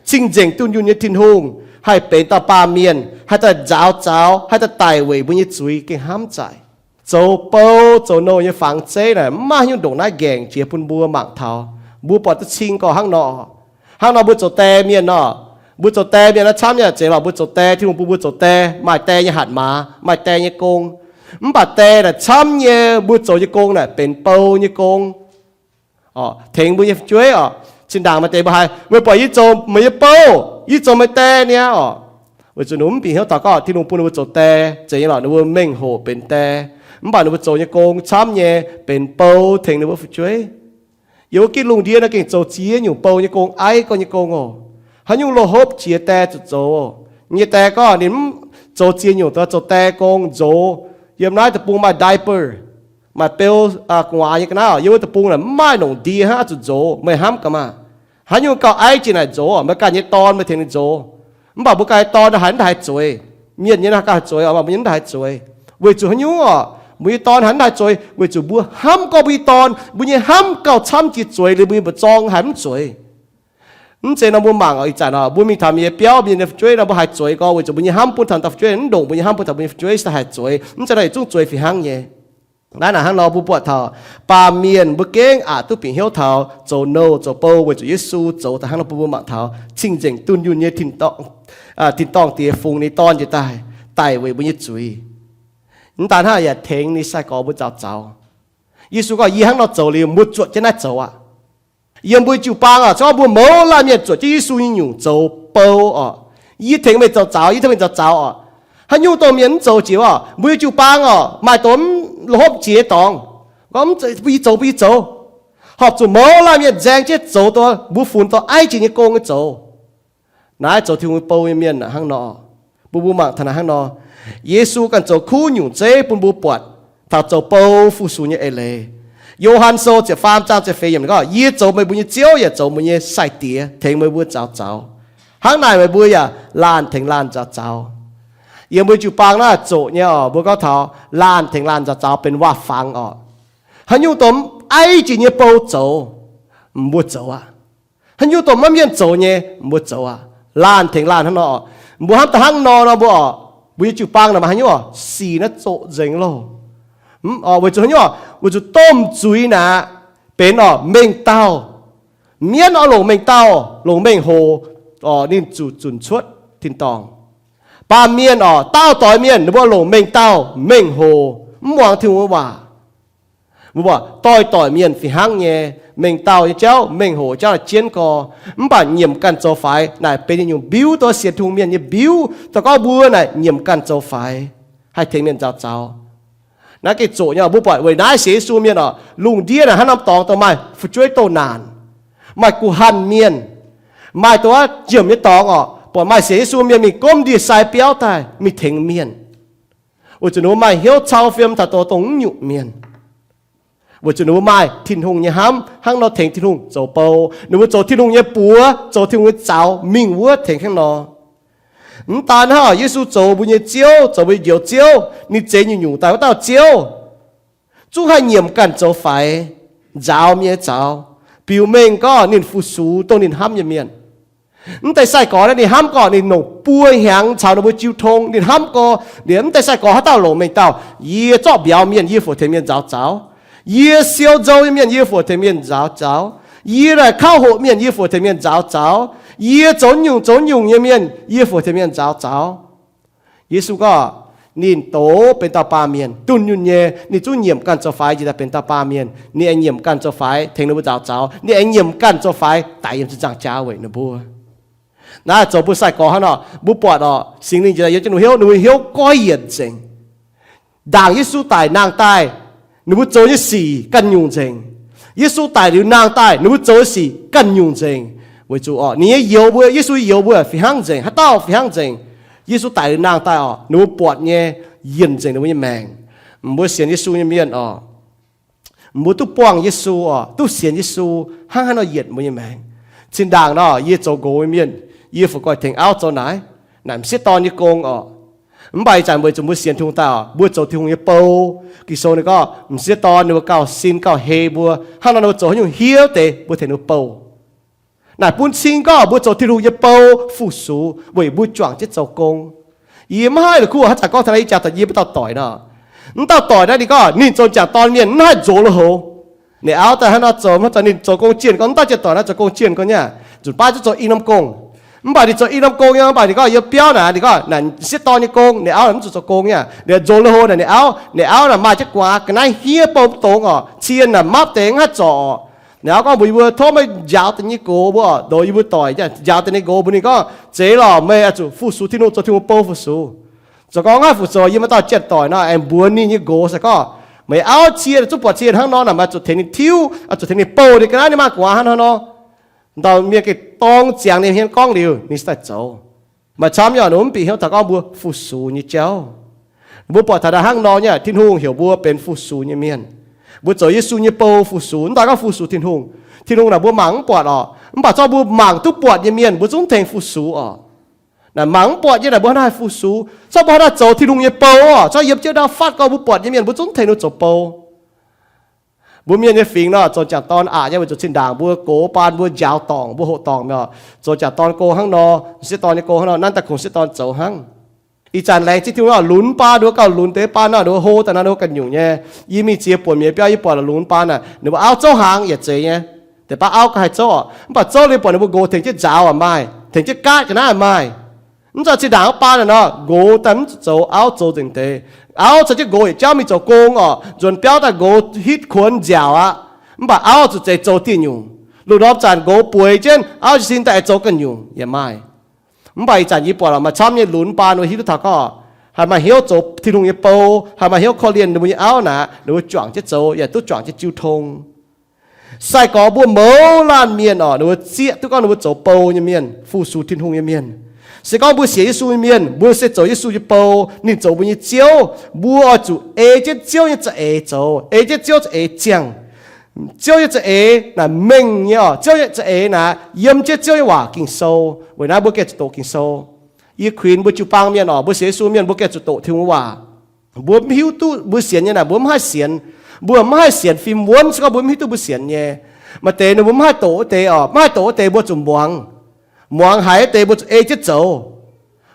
Cing-nzengc dunh yunh nyei Tin-Hungh haih benx dauh baamh mienh, haih daaih nzaaux zaux, haih daaih daic weic mbuo nyei zuiz gengh hnamv zaaic. Zoux bou zoux nouh nyei fangx zeiv naaic mv maaih haaix nyungc ndongc naaiv nqaengc jiex bun mbuo mangc taux. Mbuo buatc duqv cing gorx hnangv nor. Hnangv nor mbuo zoux die mienh nor, mbuo zoux die mienh naaiv camv nyei zeiz lorqc, mbuo zoux die, Tin-Hungh bun mbuo zoux die, maaih die nyei hatc maaz, maaih die nyei gong. Mv baac die naaic camv nyei mbuo zoux nyei gong naaic benx bou nyei gong oc, tengx mbuo nyei fu'jueiv oc. Zinh ndaangc maaih deix mbuo haiz, meih buatc yie zoux meih nyei bou, yie zoux meih die niaa oc. Weic zuqc ninh mbuo mv bieqc hnyouv taux gorngv Tin-Hungh bun ninh mbuo zoux die zeiz nyei lorqc, ninh mbuo mengh hoc benx die. Mv baac ninh mbuo zoux nyei gong camv nyei benx bou tengx ninh mbuo fu'jueiv. Yiem wuov gitv lungh ndiev naaiv gengh zoux ziex nyungc bou nyei gong, aiv gorx nyei gong oc. Haaix nyungc loz-hopv jiex die zuqc zoux. Nyei die gorngv ninh mv zoux ziex nyungc, zoux die gong nzox. Yiem naaiv deic-bung maaih diaper, maaih beu gu'nguaaz nyei ga'naaiv oc. Yiem wuov deic-bung naaic mv maaih longc ndie hnangv oix zuqc nzox. Meih hnamv gaax maah! Haaix nyungc gauh aiv jiex naaic nzox, meih ganh nyei dorn meih tengx ninh nzox. Mv baac mbuo ganh nyei dorn naaiv haaix mv daaih haih zueiz. Mienh nyei naaiv ganh haih zueiz oc, mbuo nyei mv daaih haih zueiz. Weic zuqc haaix nyungc orqc? Mbuo nyei dorn haiz mv haih zueiz weic zuqc mbuo hnamv gorngv mbuo nyei dorn, mbuo nyei hnamv gauh camv jiex zueiz liuz mbuo nyei mba'zorng haiz mv zueiz. Mv zeiz nor mbuo mangc orqc, ih zanc orqc, mbuo mingh taux mienh nyei biauv, mienh nyei fu'jueiv nor, mbuo haaix zueiz gorngv weic zuqc mbuo nyei hnamv bun taux dauh fu'jueiv, mv ndongc mbuo nyei hnamv bun taux mbuo nyei fu'jueiv se haih zueiz. Mv zeiz nor yietc zungv zueiz fih hnangv nyei. Naaiv naaic hnangv nor mbuo buatc taux baamh mienh mbuo gengh aqc duqv bieqc hnyouv taux zoux nouh zoux bou weic zuqc Yesu zoux daaih hnangv nor bun mbuo mangc taux cing-nzengc dunh yunh nyei tin-dorngh Diex fungx ninh nyei Dorn njiec daaih, daic weic mbuo nyei zuiz. Mv daan hnangv, yaac tengx ninh sai-gorx mbuo nzaaux zaux. Yesu gorngv, yie hnangv nor zoux liuz, mbuo zuotc jienv naaiv zoux aqv. Yiem mbuo jiu-baang orqc, se gorngv mbuo mouz laanh mienh zuotc jienv Yesu nyei nyungc zoux bou orqc, yie tengx meih zoux zaux, yie tengx meih nzaaux zaux orqc. Haaix nyungc dongh mienh mv zoux jiex orqc, mbuo nyei jiu-baang orqc, maaih dongh mv la'hopv jiex nyei dorngx, gorngv mv zeiz bun yie zoux, bun yie zoux. Horpc zuqc mouz laanh mienh nzaeng jienv zoux dongh mbuo funx dongh aiv jiex nyei gong nyei zoux. Naaiv zoux Tin-Hungh nyei bou nyei mienh hnangv nor. Bun mbuo mangc taux naaiv hnangv nor, Yesu ganh zoux kuv nyungc zeiv bun mbuo buatc taux zoux bou fu-sux nyei eix leiz. Yo^han Sou ziepc faam zaang ziepc feix yiemc gorngv, yie zoux meih mbuo nyei Ziouv yaac zoux mbuo nyei Sai-Diex, tengx meih mbuo nzaaux zaux. Hnangv naaic meih mbuo yaac laanh tengx laanh nzaaux zaux. Yiem mbuo jiu-baang naaiv zoqc nyei orqc, mbuo gorngv taux laanh tengx laanh nzaaux zaux benx waac-fangx orqc. Haaix nyungc dongh aiv jiex nyei bou zoux, mbuo zoux aqv. Haaix nyungc dongh maiv mienh zoux nyei, mbuo zoux aqv. Laanh tengx laanh hnangv nor orqc. Mbuo hnamv daaih hnangv nor nor mbuo orqc, mbuo nyei jiu-baang naaic maaih haaix nyungc orqc, sic naaiv zoqc nzengc loh. Weic zuqc haaix nyungc orqc? Weic zuqc domh zuiz naaic benx orqc mengh dauh. Mienv orqc longc mengh dauh, longc mengh hoc orqc ninh zuqc zunc cuotv tin-dorngh. Baamh mienh orqc, daauh doix mienh ninh mbuo longc mengh dauh, mengh hoc, mv muangx Tin-Hungh nyei waac. Mbuo buatc doix-doix mienh fih hnangv nyei, mengh dauh nyei jauv, mengh hoc jauv naaic jienv gorx. Mv baac nyiemc ganh zoux faix naaic benx yietc nyungc mbiuv, dongh sienx Tin-Hungh mienh nyei mbiuv, dongh gorngv mbuo naaic nyiemc ganh zoux faix, haih tengx mienh nzaaux zaux. Naaiv gengh zoqc nyei. Mbuo buatc weic naaiv sienx Yesu mienh orqc, lungh ndiev naaic hnangv norm dorngx dongh maaih fu'jueiv doh naanc, maaih guh hanh mienh, maaih dongh njiemc nyei dorngx orqc, buatc maaih sienx Yesu mienh mingh gomv ndie-sai biauv daaih mingh tengx mienh, weic zuqc ninh mbuo maaih hnyouv cau fiem taux dongh mv nyungc mienh. Weic zuqc ninh mbuo maaih Tin-Hungh nyei hnamv hnangv nor tengx Tin-Hungh zoux bou. Ninh mbuo zoux Tin-Hungh nyei buoz, zoux Tin-Hungh nyei zaux mingh wuov tengx hnangv nor. Mv daan hnangv, Yesu zoux mbuo nyei Ziouv, zoux mbuo nyei Njoux Ziouv, ninh zeix nyungc-nyungc daaih wuov dauh Ziouv, zungv haih nyiemc ganh zoux faix, nzaaux mienh nyei zaux, biux mengh gorngv ninh fu-sux dongh ninh hnamv nyei mienh. Mv deix sai-gorx naaiv ninh hnamv gorngv ninh longc buo hnyangx caux ninh mbuo jiu tong, ninh hnamv gorngv, liemh mv deix sai-gorx haaix dauh longc mengh dauh, yie zorqv mbiauz mienh yie fungc tengx mienh nzaaux zaux, yie siou nzou nyei mienh yie fungc tengx mienh nzaaux zaux, yie naaic kauv hoqc mienh yie fungc tengx mienh nzaaux zaux, yie zoux nyungc zoux nyungc nyei mienh yie fungc tengx mienh nzaaux zaux. Yesu gorngv ninh doz benx dauh baamh mienh, dunh yunh nyei, ninh zungv nyiemc ganh zoux faix njiec daaih benx dauh baamh mienh. Ninh aengx nyiemc ganh zoux faix tengx ninh mbuo nzaaux zaux. Ninh aengx nyiemc ganh zoux faix daic yiem ziepc nzaangc jaax weic ninh mbuo. Naaiv zoux mbuo sai-gorx hnangv nor, mbuo buatc orqc, Singx Lingh njiec daaih yiem jienv ninh mbuo hnyouv, ninh mbuo hnyouv goiv yienc nzengc. Ndaangc Yesu daic nangh daaih, ninh mbuo zoux nyei sic ganh nyungc nzengc. Yesu daic liuz nangh daaih, ninh mbuo zoux nyei sic ganh nyungc nzengc. Weic zuqc orqc, ninh nyei youz mbuo, Yesu youz mbuo fih hnangv nzengc, haaix dauh fih hnangv nzengc. Yesu daic liuz nangh daaih orqc, ninh mbuo buatc nyei yienc nzengc ninh mbuo nyei maengc. Mbuo sienx Yesu nyei mienh orqc, mbuo duqv buangh Yesu orqc, duqv sienx Yesu, hnangv haaix nor yienc mbuo nyei maengc. Zinh ndaangc nor yie zoux nqox nyei mienh, yie fungc goiv tengx auv zoux naaic, naaic m'sieqv dorn nyei gong orqc. Mv baac ih zanc weic zuqc mbuo sienx Tin-Hungh daaih orqc, mbuo zoux Tin-Hungh nyei bou. Ging-Sou ninh gorngv m'sieqv dorn ninh mbuo gauh sin gauh hei mbuo, hnangv nor ninh mbuo zoux haaix nyungc hiuv deix mbuo tengx ninh mbuo bou. Naaic bun cing gorngv mbuo zoux Tin-Hungh nyei bou fu-sux weic mbuo juangc jienv zoux gong. Yie maiv haih la'kuqv haaix zanc gorngv taux naaiv, ih jaax daaih yie maiv dauh doic nor. Mv dauh doic naaiv ninh gorngv ninh zoux m'jangc dorn mienh mv haih nzox lui-houx. Ninh auv daaih hnangv nor zoux, hnangv zanc ninh zoux gong jienh gorngv, mv dauh jienh doic naaiv zoux gong jienh gorngv nyei, nzunc baav zungv zoux i norm gong. Mv baac ninh zoux i norm gong nyei, mv baac ninh gorngv yiem biauv naaic, ninh gorngv naaic m'sieqv dorn nyei gong, ninh auv naaic mv zuqc zoux gong nyei. Ninh nzox lui-houx naaic, ninh auv, ninh auv naaic maaih jienv gu'nguaaz ga'naaiv hniev bou mv dongz orqc, cien naaic mapv deix mv haih zorc orqc. Ninh auv gorngv mbuox yie mbuo, tov meih njaaux deix nyei nqox mbuo orqc, ndoqc yie mbuo doic, njaaux deix nyei nqox mbuox ninh gorngv, zeiz lorqc, meih oix zuqc fu-sux Tin-Hungh, zoux Tin-Hungh bou fu-sux. Zoux gong mv haih fu-sux, yie maaih dauh jienh doic nor, aengx mbuox ninh nyei nqox se gorngv, meih auv cien zungv buatc cien hnangv nor naaic, meih oix zuqc tengx ninh tiuv, oix zuqc tengx ninh bouh ninh ga'naaiv, ninh maaih gu'nguaaz hnangv nor nor. Ndau mienh gengh dorng ziangx ninh hmien gorngv liuz, ninh se daaih zoux. Maaih camv nyei, ninh mv bieqc hnyouv taux gorngv mbuo fu-sux nyei jauv. Mbuo buatc taux hnangv nor nyei, Tin-Hungh heuc mbuo benx fu-sux nyei mienh. Mbuo zoux Yesu nyei bou fu-sux, mv daan gorngv fu-sux Tin-Hungh. Tin-Hungh naaic mbuo mangc mv buatc orqc, mv baac zorqv mbuo mangc duqv buatc nyei mienh mbuo zungv tengx fu-sux orqc. Naaic mangc mv buatc nyei naaic mbuo hnangv haaix nor haih fu-sux. Cuotv mbuo hnangv haaix nor zoux Tin-Hungh nyei bou oc. Cuotv yiem jienv ndau fatv gorngv mbuo buatc nyei mienh mbuo zungv tengx ninh zoux bou. Mbuo mienh nyei fingx nor zoux jangc dorn aqc nyei, weic zuqc zinh ndaangc mbuo gox baan mbuo njaaux dorngc, mbuo hoqc dorngc mi'aqv. Zoux jangc dorn go hnangv nor, sieqv dorn nyei go hnangv nor, nanv daaih kungx sieqv dorn zoux hnangv. Ih zanc laengz zingh Tin-Hungh oc, lunx baan ninh mbuo gauh lunx deix baan nor, ninh mbuo hlo daaih nor ninh mbuo ganh nyungc nyei. Yie mingh ziex buonc mienh biauv yie buatc lunx baan naaic ninh mbuo auv zouv hnaangx yaac zeiz nyei. Deix baav auv gauh haih zouv oc, mv baac zouv liuz buatc ninh mbuo nqox tengx jienv nzaaux aqc maaih, tengx jienv gaatv ga'naaiv maaih. Mv zeiz zinh ndaangc wuov baan naaic nor, nqox daaih mv zuqc zoux, auv zoux nzengc deix. Auv caux jienv nqox yietc jauv mingh zoux gong oc, nzuonx biauv daaih nqox hitv kuonx nziaauc aqv. Mv baac auv zuqc zeiz zoux dieh nyungc. Lungh ndorm zanc nqox bueix jienv, auv jiez sin daaih zoux ganh nyungc yaac maaih. Mv baac ih zanc yie buatc oc, maaih camv nyei lunx baan ninh mbuo hiuv duqv taux gorngv haih maaih hnyouv zoux Tin-Hungh nyei bou, haih maaih hnyouv korv-lienh ninh mbuo nyei auv naaic, ninh mbuo juangc jienv zoux yaac duqv juangc jienv jiu tong. Sai-gorx mbuo mouz laanh mienh oc, ninh mbuo zieqv duqv gorngv ninh mbuo zoux bou nyei mienh, fu-sux Tin-Hungh nyei mienh. Se gorngv mbuo sienx Yesu nyei mienh, mbuo se zoux Yesu nyei bou, ninh zoux mbuo nyei Ziouv, mbuo oix zuqc ei jienv Ziouv nyei za'eix zoux, ei jienv Ziouv za'eix ziangh. Ziouv nyei za'eix naaic mengh nyei oc, Ziouv nyei za'eix naaic yiem jienv Ziouv nyei waac Ging-Sou. Weic naaiv mbuo gengh zuqc doqc Ging-Sou. Yie kuinx mbuo jiu-baang mienh oc, mbuo sienx Yesu mienh mbuo gengh zuqc doqc Tin-Hungh waac. Mbuo mv hiuv duqv mbuo sienx nyei naaic mbuo mv haih sienx. Mbuo mv haih sienx fim wuonv se gorngv mbuo mv hiuv duqv mbuo sienx nyei. Maaih deix ninh mbuo mv haih doqc wuov deix oc, mv haih doqc wuov deix mbuo zuqc muangx. Muangx haiz wuov deix mbuo zuqc ei jienv zoux.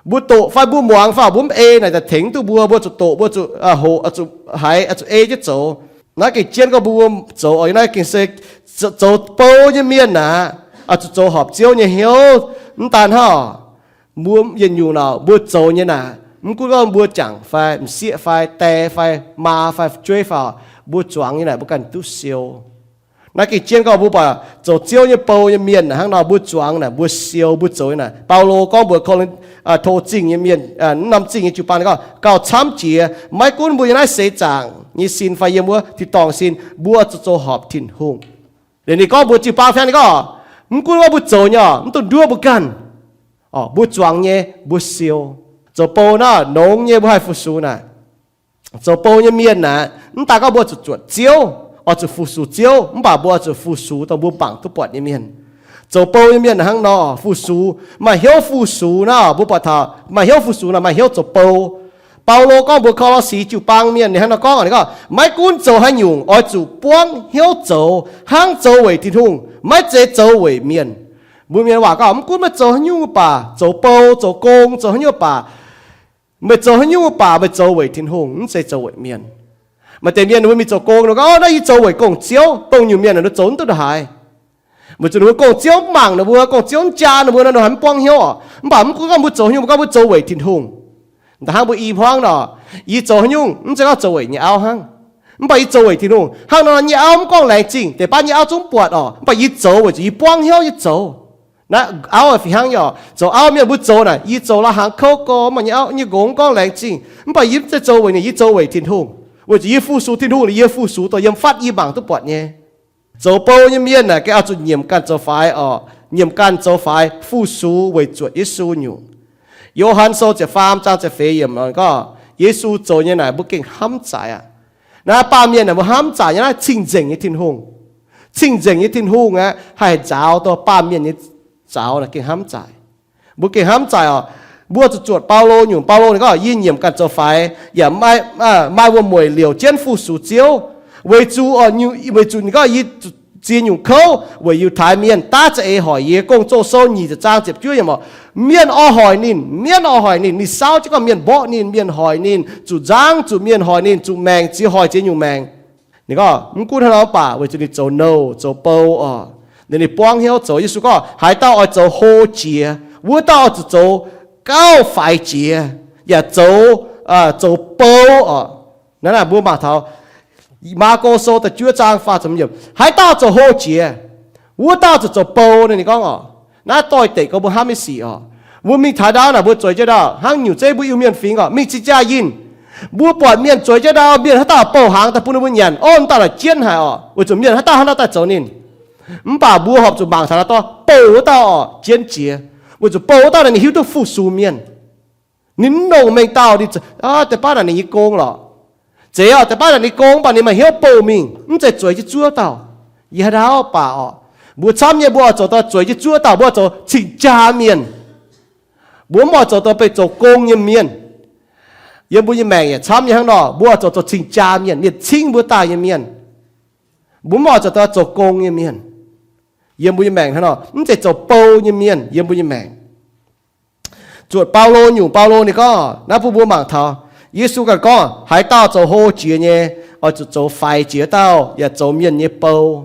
Mbuo doqc fai mbuo muangx fai mbuo mv ei naaic daaih tengx duqv mbuo, mbuo zuqc doqc, mbuo zuqc hoqc, zuqc haiz, zuqc ei jienv zoux. Naaiv gengh jienv gorngv mbuo zoux oc, naaiv gengh se zoux bou nyei mienh aqv, zuqc zoux horpc Ziouv nyei hnyouv. Mv daan hnangv, mbuo yietc nyungc naaic mbuo zoux nyei naaic, mv gunv gorngv mbuo jangc fai m'sieqv fai die fai maa fai fu'jueiv fai, mbuo zuangx nyei naaic mbuo ganh duqv siou. Naaiv gengh jienv gorngv mbuo buatc zoux Ziouv nyei bou nyei mienh naaic hnangv nor mbuo zuangx naaic mbuo siou mbuo zoux nyei naaic. Baulo gorngv mbuox Ko^lin, to zingh nyei mienh, mv norm zingh nyei jiu-baang gorngv gauh camv jiex, maiv gunv mbuo yiem naaiv seix zaangc nyei sin fai yiem wuov tin-dorngh sin, mbuo zuqc zoux horpc Tin-Hungh. Liuz ninh gorngv mbuox jiu-baang fai ninh gorngv, mv gunv gorngv mbuo zoux nyei oc, mv dungx nduov mbuo ganh. Mbuo zuangx nyei mbuo siou. Zoux bou naaiv nongx nyei mbuo haih fu-sux naaic. Zoux bou nyei mienh naaic, mv daan gorngv mbuo zuqc zuotc Ziouv, oix zuqc fu-sux Ziouv, mv baac mbuo oix zuqc fu-sux dongh mbuo mangc duqv buatc nyei mienh. Zoux bou nyei mienh hnangv nor fu-sux, maaih hnyouv fu-sux naaic, mbuo buatc taux maaih hnyouv fu-sux naaic maaih hnyouv zoux bou. Baulo gorngv mbuox Ko^lo^si jiu-baang mienh ninh hnangv nor gorngv, ninh gorngv, maiv gunv zoux haaix nyungc oix zuqc buangv hnyouv zoux, hnangv zoux weic Tin-Hungh, maiv zeiz zoux weic mienh. Mbuo mienh waac gorngv, mv gunv meih zoux haaix nyungc baac, zoux bou, zoux gong, zoux haaix nyungc baac, meih zoux haaix nyungc baac meih zoux weic Tin-Hungh, mv zeiz zoux weic mienh. Maaih deix mienh ninh mbuo mingh zoux gong, ninh gorngv, naaiv yie zoux weic gong-ziouv. Dongh nyungc mienh ninh mbuo zoux mv duqv ndongc haaix. Weic zuqc ninh mbuo gong-ziouv mv mangc ninh mbuo, gong-ziouv mv jaa ninh mbuo nor, ninh mbuo haiz mv buangv hnyouv oc. Mv baac mv gunv gorngv mbuo zoux haaix nyungc, mv gunv mbuo zoux weic Tin-Hungh. Da'hnangv mbuo i hmuangv nor, yie zoux haaix nyungc mv zeiz gorngv zoux weic nyei auv hnangv, mv baac yie zoux weic Tin-Hungh. Hnangv nor nyei auv mv gorngv laengz zingh, deix baav nyei auv zungv buatc oc, mv baac yie zoux weic zuqc yie buangv hnyouv nyei zoux. Naaiv auv fih hnangv nyei oc. Zoux auv mienh mbuo zoux naaic, yie zoux la'hnaangx kouv gorx, maaih nyei auv nyei nqox mv gorngv laengz zingh, mv baac yie mv zeiz zoux weic ninh, yie zoux weic Tin-Hungh, weic zuqc yie fu-sux Tin-Hungh liuz yie fu-sux dongh yiem fatv yie mangc duqv buatc nyei. Zoux bou nyei mienh naaic gengh oix zuqc nyiemc ganh zoux faix oc, nyiemc ganh zoux faix fu-sux weic zuotc Yesu nyungc. Yo^han Sou ziepc faam zaang ziepc feix yiemc gorngv, Yesu zoux nyei naaic mbuo gengh hnamv zaic aqv. Naaiv baamh mienh naaic mbuo hnamv zaic nyei naaiv cing-nzengc nyei Tin-Hungh. Cing-nzengc nyei Tin-Hungh aeqv, haih nzaaux dongh baamh mienh nyei zaux naaic gengh hnamv zaic. Mbuo gengh hnamv zaic oc. Mbuo zuqc zuotc Baulo nyungc. Baulo ninh gorngv, yie nyiemc ganh zoux faix yaac maaih wuom-mueic liouc jienv fu-sux Ziouv. Weic zuqc, weic zuqc ninh gorngv, yie ziex nyungc kouv weic Yiutai Mienh daav za'eix hoic yie. Gong-Zoh Sou nyic ziepc zaang ziepc juov yiemc oc, mienh oix hoic ninh, mienh oix hoic ninh. Ninh saauv jienv gorngv mienh mborqv ninh, mienh hoic ninh, zuqc nzangv zuqc mienh hoic ninh, zuqc maengc, ziex hoic ziex nyungc maengc. Ninh gorngv mv gunv hnangv nor mv baac weic zuqc ninh zoux nouh zoux bou oc, ninh buangv hnyouv zoux. Yesu gorngv haaix dauh oix zoux hlo jiex, wuov dauh oix zuqc zoux gauh faix jiex, yaac zoux, zoux bou oc. Naaiv mbuo mangc taux Maako Sou da'juov zaang faah ziepc yiemc, haaix dauh zoux hlo jiex, wuov dauh zuqc zoux bou. Ninh gorngv oc, naaiv doix-dekc gorngv mbuo hnamv nyei sic oc. Mbuo mingh taux ndau naaic mbuo zueiz jienv ndau hnangv nyungc zeiv mbuo Iu-Mienh fingx oc, mingh zinh jaa yinh, mbuo buatc mienh zueiz jienv ndau, mienh haaix dauh bouh hnaangx daaih bun ninh mbuo nyanc, o, dauh naaic jienv haic oc, weic zuqc mienh haaix dauh haaix nor daaih zoux ninh. Mv baac mbuo horpc zuqc mangc taux naaiv dorh bouh wuov dauh oc, jienv jiex, weic zuqc bouh wuov dauh naaic ninh hiuv duqv fu-sux mienh. Ninh mv longc mengh dauh, ninh, deix baav naaic ninh nyei gong lorqc. Zeiz oc, deix baav naaic ninh gong, mv baac ninh maaih hnyouv bouh mingh, mv zeiz zueiz jienv zuov dauh. Yie haaix ndau baac oc, mbuo camv nyei mbuo oix zoux daaih zueiz jienv zuov dauh, mbuo oix zoux cing-jaa mienh. Mbuo mv oix zoux dongh beih zoux gong nyei mienh. Yiem mbuo nyei maengc yaac camv nyei hnangv nor, mbuo oix zoux zoux cing-jaa mienh, mienh cingv mbuo daaih nyei mienh. Mbuo mv oix zoux dongh zoux gong nyei mienh. Yiem mbuo nyei maengc hnangv nor, mv zeiz zoux bou nyei mienh yiem mbuo nyei maengc. Zuotc Baulo nyungc, Baulo ninh gorngv naaiv bun mbuo mangc taux, Yesu ganh gorngv haaix dauh zoux hlo jiex nyei, oix zuqc zoux faix jiex dauh, yaac zoux mienh nyei bou.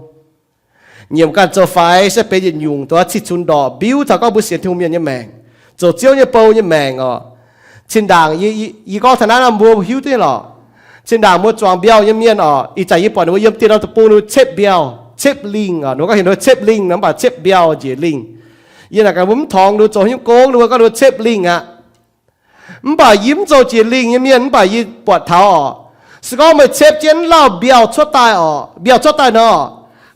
Nyiemc ganh zoux faix se benx yietc nyungc dongh cih cunx ndorqc mbiuv taux gorngv mbuo sienx Tin-Hungh mienh nyei maengc, zoux Ziouv nyei bou nyei maengc oc. Cin-ndaangc yie gorngv taux naaiv nor mbuo hiuv duqv nyei lorqc. Cin-ndaangc mbuo zuangx mbiauh nyei mienh oc, ih zanc yie buatc ninh mbuo yiem dieh norm deic-bung ninh mbuo cepv mbiauh, cepv lingh oc. Ninh mbuo gorngv heuc ninh mbuo cepv lingh nor, mv baac cepv mbiauh njiec lingh. Yie naaic gaax mbuo mv torngx ninh mbuo zoux haaix nyungc gong, ninh mbuo gorngv ninh mbuo cepv lingh aqv. Mv baac yie mv zoux jiex lingh nyei mienh, mv baac yie buatc taux oc, se gorngv meih cepv jienv lauh mbiauh cuotv daaih oc, mbiauh cuotv daaih nor,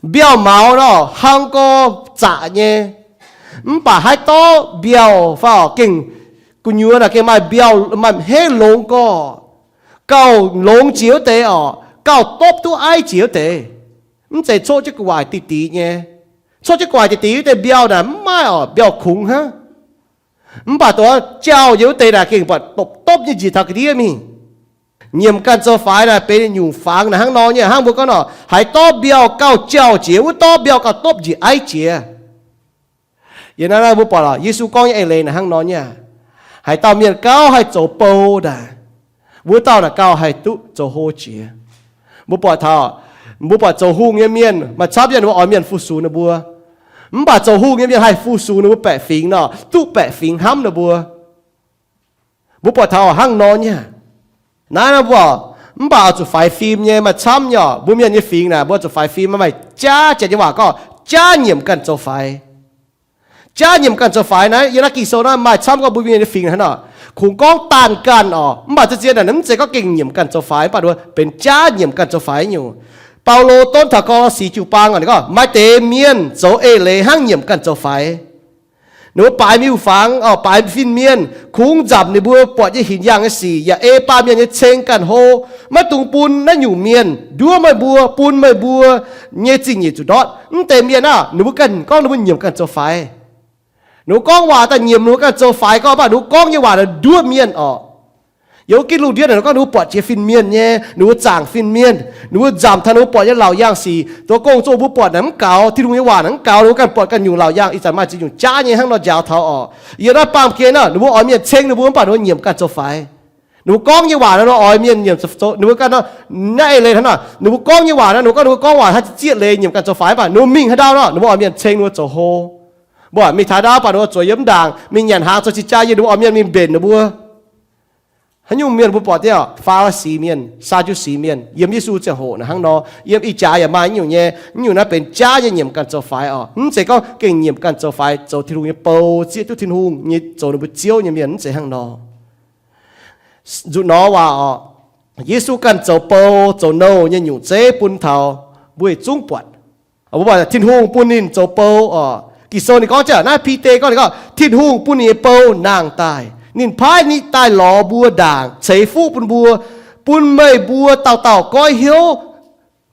mbiauh maux nor, hlang gau zaqc nyei. Mv baac haaix dauh mbiauh fai oc, gengh gu'nyuoz naaic gengh maaih mbiauh maaih hneiv longx gau, gauh longx jiex wuov deix oc, gauh dopv duqv aiv jiex wuov deix. Mv zeiz coqv jienv gu'waaic diqc diqc nyei. Coqv jienv gu'waaic diqc diqc wuov deix mbiauh naaic mv maaih oc, mbiauh kungx hnangv. Mv baac dongh jaauh nyei wuov deix naaic gengh buatc dopv dopv nyei njiec taux ga'ndiev mingh. Nyiemc ganh zoux faix naaic benx nyungc fangx naaic hnangv nor nyei hnangv mbuo gorngv nor, haaix dauh mbiauh gauh jaauh jiex, wuov dauh mbiauh gauh dopv njiec aiv jiex. Yiem naaiv mbuo buatc oc, Yesu gorngv nyei eix leiz naaic hnangv nor nyei aqv. Haaix dauh mienh gauh haih zoux bou naaic, wuov dauh naaic gauh haih duqv zoux hlo jiex. Mbuo buatc taux, mbuo buatc zoux hungh nyei mienh maaih camv yaac ninh mbuo oix mienh fu-sux ninh mbuo. Mv baac zoux hungh nyei mienh haih fu-sux ninh mbuo baeqc fingx nor, duqv baeqc fingx hnamv ninh mbuo. Mbuo buatc taux hnangv nor nyei aqv. Naaiv mbuo, mv baac oix zuqc faix fim nyei maaih camv nyei oc. Mbuo mienh nyei fingx naaic mbuo oix zuqc faix fim, maaih jaav janx nyei waac gorngv jaav nyiemc ganh zoux faix. Jaav nyiemc ganh zoux faix naaiv, yiem naaiv Ging-Sou naaiv maaih camv gorngv mbuo mienh nyei fingx hnangv nor, kungx gorngv daanh ganh oc. Mv baac zien-zien naaic mv zeiz gorngv gengh nyiemc ganh zoux faix, mv baac ninh mbuo benx jaav nyiemc ganh zoux faix nyungc. Baulo donv taux Ko^lo^si jiu-baang oc, ninh gorngv maaih deix mienh zoux eix leiz hnangv nyiemc ganh zoux faix. Ninh mbuo baaix miuc-fangx oc, baaix fin-mienh, kungx nzamc ninh mbuo buatc nyei hinc yaangh nyei sic, yaac ei baamh mienh nyei ceng ganh hlo. Maiv dungx bun naaiv nyungc mienh nduov meih mbuo, bun meih mbuo nyei zingh nyeic zuqc ndortv. Mv deix mienh aah, ninh mbuo ganh gorngv ninh mbuo nyiemc ganh zoux faix. Ninh mbuo gorngv waac daaih nyiemc ninh mbuo ganh zoux faix gorngv, mv baac ninh mbuo gorngv nyei waac naaic nduov mienh oc. Yiem wuov gitv lungh ndiev naaic ninh gorngv ninh mbuo buatc jiex fin-mienh nyei, ninh mbuo zaangc fin-mienh, ninh mbuo nzamc taux ninh mbuo buatc nyei laauc yaangh sic, dongh gong-zoh mbuo buatc naaic mv gaux, Tin-Hungh nyei waac naaic mv gaux, ninh mbuo ganh buatc ganh nyungc laauc yaangh. Ih zanc maaih ziex nyungc jaav nyei hnangv nor njaaux taux oc. Yiem naaiv baamh gen naaic ninh mbuo oix mienh ceng ninh mbuo mv baac ninh mbuo nyiemc ganh zoux faix. Ninh mbuo gorngv nyei waac naaic nor oix mienh nyiemc, ninh mbuo ganh nor, naaiv eix leiz hnangv nor, ninh mbuo gorngv nyei waac naaic ninh mbuo gorngv, ninh mbuo gorngv waac haaix zieqv leiz nyiemc ganh zoux faix mv baac ninh mbuo mingh haaix ndau nor ninh mbuo oix mienh ceng ninh mbuo zoux hlo. Mbuo mingh taux ndau mv baac ninh mbuo zueiz yiem mv ndaangc, mingh nyanc hnaangx zoux cing-jaa yiem, ninh mbuo oix mienh mingh mbenc ninh mbuo. Haaix nyungc mienh mbuo buatc diuh? Faa^li^si Mienh, Saa^ndu^si Mienh. Yiem Yesu ziangh hoc naaic hnangv nor, yiem ih jaax yaac maaih nyungc nyei. Nyungc naaiv benx jaav nyei nyiemc ganh zoux faix oc. Mv zeiz gorngv gengh nyiemc ganh zoux faix, zoux Tin-Hungh nyei bou, zieqv duqv Tin-Hungh nyei, zoux ninh mbuo ziouv nyei mienh, mv zeiz hnangv nor. Nzuqc nor waac oc, Yesu ganh zoux bou, zoux nouh nyei nyungc zeiv bun taux mbuo yietc zungv buatc. Mbuo buatc Tin-Hungh bun ninh zoux bou oc. Ging-Sou ninh gorngv jienv naaiv, Bide gorngv, ninh gorngv Tin-Hungh bun ninh nyei bou nangh daaih. Ninh paaiv ninh daaih lorz mbuo ndaangc, ceix fuqv bun mbuo, bun meih mbuo dauh dauh goiv hnyouv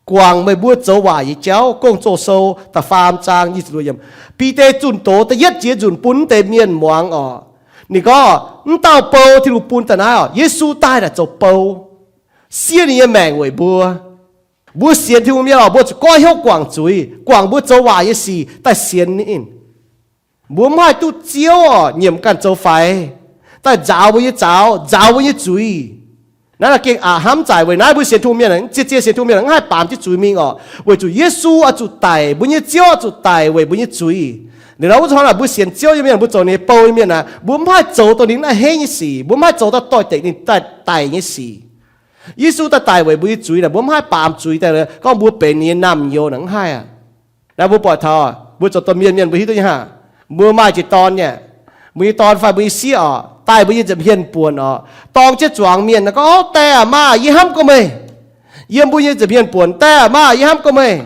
guangc meih mbuo zoux waaic nyei jauv. Gong-Zoh Sou da'faam zaang nyic ziepc luoqc yiemc. Bide zunh doz da'yietv jiex nzunc bun mv deix mienh muangx oc. Ninh gorngv mv dauh bou Tin-Hungh bun daaih naaiv oc, Yesu daaih naaic zoux bou, siev ninh nyei maengc weic mbuo. Mbuo sienx Tin-Hungh mienh oc, mbuo zuqc goiv hnyouv guangc zuiz, guangc mbuo zoux waaic nyei sic daaih sienx ninh. Mbuo mv haih duqv Ziouv oc, nyiemc ganh zoux faix, daaih nzaaux mbuo nyei zaux, nzaaux mbuo nyei zuiz. Naaiv gengh aqc hnamv zaaic. Weic naaiv mbuo sienx Tin-Hungh mienh, zien-zien sienx Tin-Hungh mienh mv haih baamz jienv zuiz mingh oc. Weic zuqc Yesu oix zuqc daic, mbuo nyei Ziouv oix zuqc daic weic mbuo nyei zuiz. Liuz nor wuov zanc hnangv naaic mbuo sienx Ziouv nyei mienh, mbuo zoux ninh nyei bou nyei mienh naaic, mbuo mv haih zoux dongh ninh mv haih henv nyei sic, mbuo mv haih zoux daaih doix-dekc ninh daaih daic nyei sic. Yesu daaih daic weic mbuo nyei zuiz naaic, mbuo mv haih baamz zuiz daaih gorngv mbuo benx ninh nyei naamh nyouz naaic, mv haih aqv. Naaiv mbuo buatc taux mbuo zoux domh mienh mienh mbuo hiuv duqv nyei hnangv. Mbuo maaih jiex dorn nyei, mbuo nyei dorn fai mbuo nyei sieqv oc, daaih mbuo nyei nza'hmien buonc oc, dorng jienv zuangx mienh gorngv, O, die aac maa, yie hnamv gorngv meih. Yiem mbuo nyei nza'hmien buonc, Die aac maa, yie hnamv gorngv meih.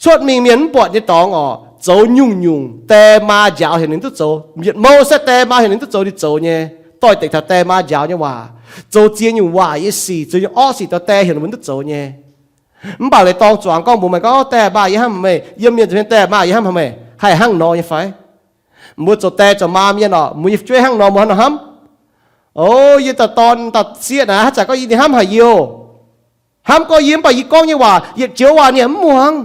Cuotv mingh mienh mv buatc nyei dorngx oc, zoux nyungc-nyungc die maa njaaux heuc ninh duqv zoux. Yietc mouh se die maa heuc ninh duqv zoux, ninh zoux nyei, doix-dekc taux die maa njaaux nyei waac, zoux ziex nyungc waaic nyei sic, zoux nyei orqv sic dongh die heuc ninh mbuo duqv zoux nyei. Mv baac leiz dorng zuangx gorngv mbuox meih gorngv, Die aac maa, yie hnamv meih. Yiem mienh nza'hmien, Die aac maa, yie hnamv meih. Haih hnangv nor nyei fai? Mbuo zoux die zoux maa mienh orqc, mbuo nyei fu'jueiv hnangv nor mbuo hnangv nor hnamv. O, yie dauh dorn dauh sieqv naaic haaix zanc gorngv yie, ninh hnamv haic yie oc. Hnamv gorngv yie mv baac yie gorngv nyei waac, yietc joux waac ninh mv muangx.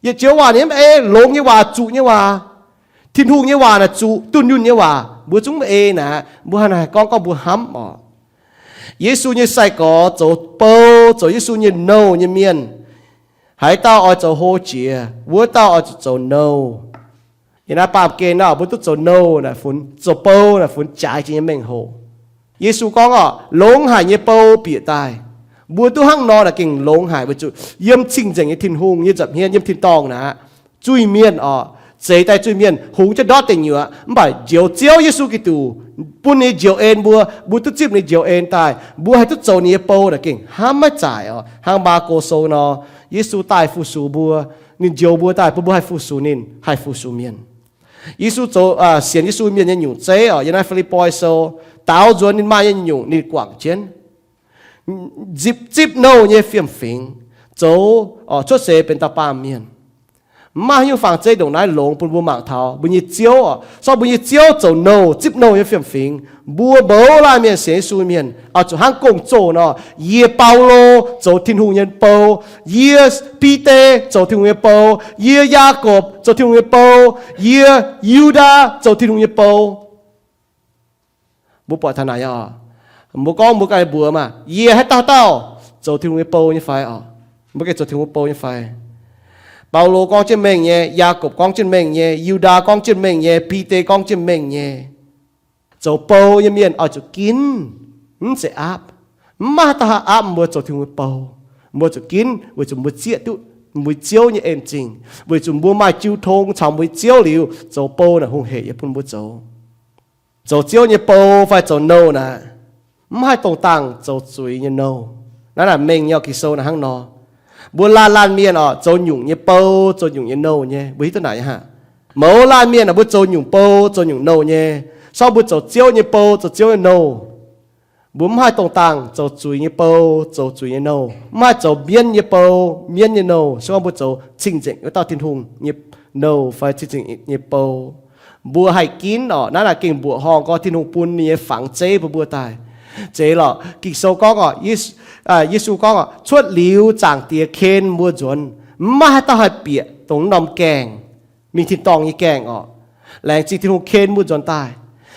Yietc joux waac ninh mv ei, longx nyei waac, zuqc nyei waac, Tin-Hungh nyei waac naaic zuqc, dunh yunh nyei waac mbuo zungv mv ei naaic, mbuo hnangv naaic gorngv gorngv mbuo hnamv orqc. Yesu nyei sai-gorx zoux bou, zoux Yesu nyei nouh nyei mienh, haaix dauh oix zoux hlo jiex, wuov dauh oix zuqc zoux nouh. Yiem naaiv baamh gen nor mbuo duqv zoux nouh naaic funx, zoux bou naaic funx jaaix jiex nyei mengh hoc. Yesu gorngv orqc, longx haic nyei bou bieqc daaih. Mbuo duqv hnangv nor naaic gengh longx haic weic zuqc yiem cing-nzengc nyei Tin-Hungh nyei nza'hmien, yiem tin-dorngh naaic, zuiz-mienh orqc, zeix daaih zuiz-mienh hungx jienv ndortv deic nyuoqc, mv baac njoux Ziouv Yesu Giduc bun ninh njoux en mbuo, mbuo duqv zipv ninh njoux en daaih, mbuo haih duqv zoux ninh nyei bou naaic gengh hnamv maiv zaaic orqc. Hnangv Maako Sou nor, Yesu daaih fu-sux mbuo, ninh njoux mbuo daaih bun mbuo haih fu-sux ninh, haih fu-sux mienh. Yesu zoux, sienx Yesu mienh nyei nyungc zeiv orqc, yiem naaiv Fi^lipv^poi Sou, daaux nzuonx ninh maaih nyei nyungc ninh guangc jienv, zipv, zipv nouh nyei fiem-fingx, zoux orqc, cuotv seix benx dauh baamh mienh. Mv maaih haaix nyungc fangx zeiv ndongc naaiv longx bun mbuo mangc taux mbuo nyei Ziouv orqc. Sortv mbuo nyei Ziouv zoux nouh, zipv nouh nyei fiem-fingx. Mbuo mouz laanh mienh sienx Yesu mienh oix zuqc hnangv gong-zoh nor, yie Baulo zoux Tin-Hungh nyei bou, yie Bide zoux Tin-Hungh nyei bou, yie Yaakopv zoux Tin-Hungh nyei bou, yie Yu^ndaa zoux Tin-Hungh nyei bou. Mbuo buatc taux naaic nyei orqc, mbuo gorngv mbuo ganh mbuox maah, yie haaix dauh dauh zoux Tin-Hungh nyei bou nyei fai orqc? Mbuo gengh zoux Tin-Hungh nyei bou nyei fai? Baulo gorngv jienv mengh nyei, Yaakopv gorngv jienv mengh nyei, Yu^ndaa gorngv jienv mengh nyei, Bide gorngv jienv mengh nyei. Zoux bou nyei mienh oix zuqc ginv, mv zeiz aapv. Mv maaih haaix dauh haih aapv mbuo zoux Tin-Hungh nyei bou. Mbuo zuqc ginv weic zuqc mbuo zieqv duqv mbuo Ziouv nyei en-zingh, weic zuqc mbuo maaih jiu tong caux mbuo Ziouv liuz, zoux bou naaic hungh heic yie bun mbuo zoux. Zoux Ziouv nyei bou fai zoux nouh naaic, mv haih dongh dangh zoux zuiz nyei nouh. Naaiv naaic mengh nyei Ging-Sou naaic hnangv nor. Mbuo laanh laanh mienh orqc, zoux nyungc nyei bou, zoux nyungc nyei nouh nyei. Mbuo hiuv duqv naaic nyei hnangv. Mouz laanh mienh aah, mbuo zoux nyungc bou, zoux nyungc nouh nyei. Sortv mbuo zoux Ziouv nyei bou, zoux Ziouv nyei nouh, mbuo mv haih dongh dangh zoux zuiz nyei bou, zoux zuiz nyei nouh. Mv haih zoux mienv nyei bou, mienv nyei nouh. Se gorngv mbuo zoux cing-nzengc wuov dauh Tin-Hungh nyei nouh fai cing-nzengc nyei bou, mbuo haih ginv orqc. Naaiv naaic gengh mbuoqc horngh gorngv Tin-Hungh bun ninh nyei fangx zeiv bun mbuo daaih. Zeiz lorqc. Ging-Sou gorngv orqc, Yesu gorngv orqc, cuotv liuz Zaangc Diex ken mbuo nzuonx, mv maaih haaix dauh haih bieqc dongh norm gaengh, mingh tin-dorngh nyei gaengh orqc. Laengz zingh Tin-Hungh ken mbuo nzuonx daaih.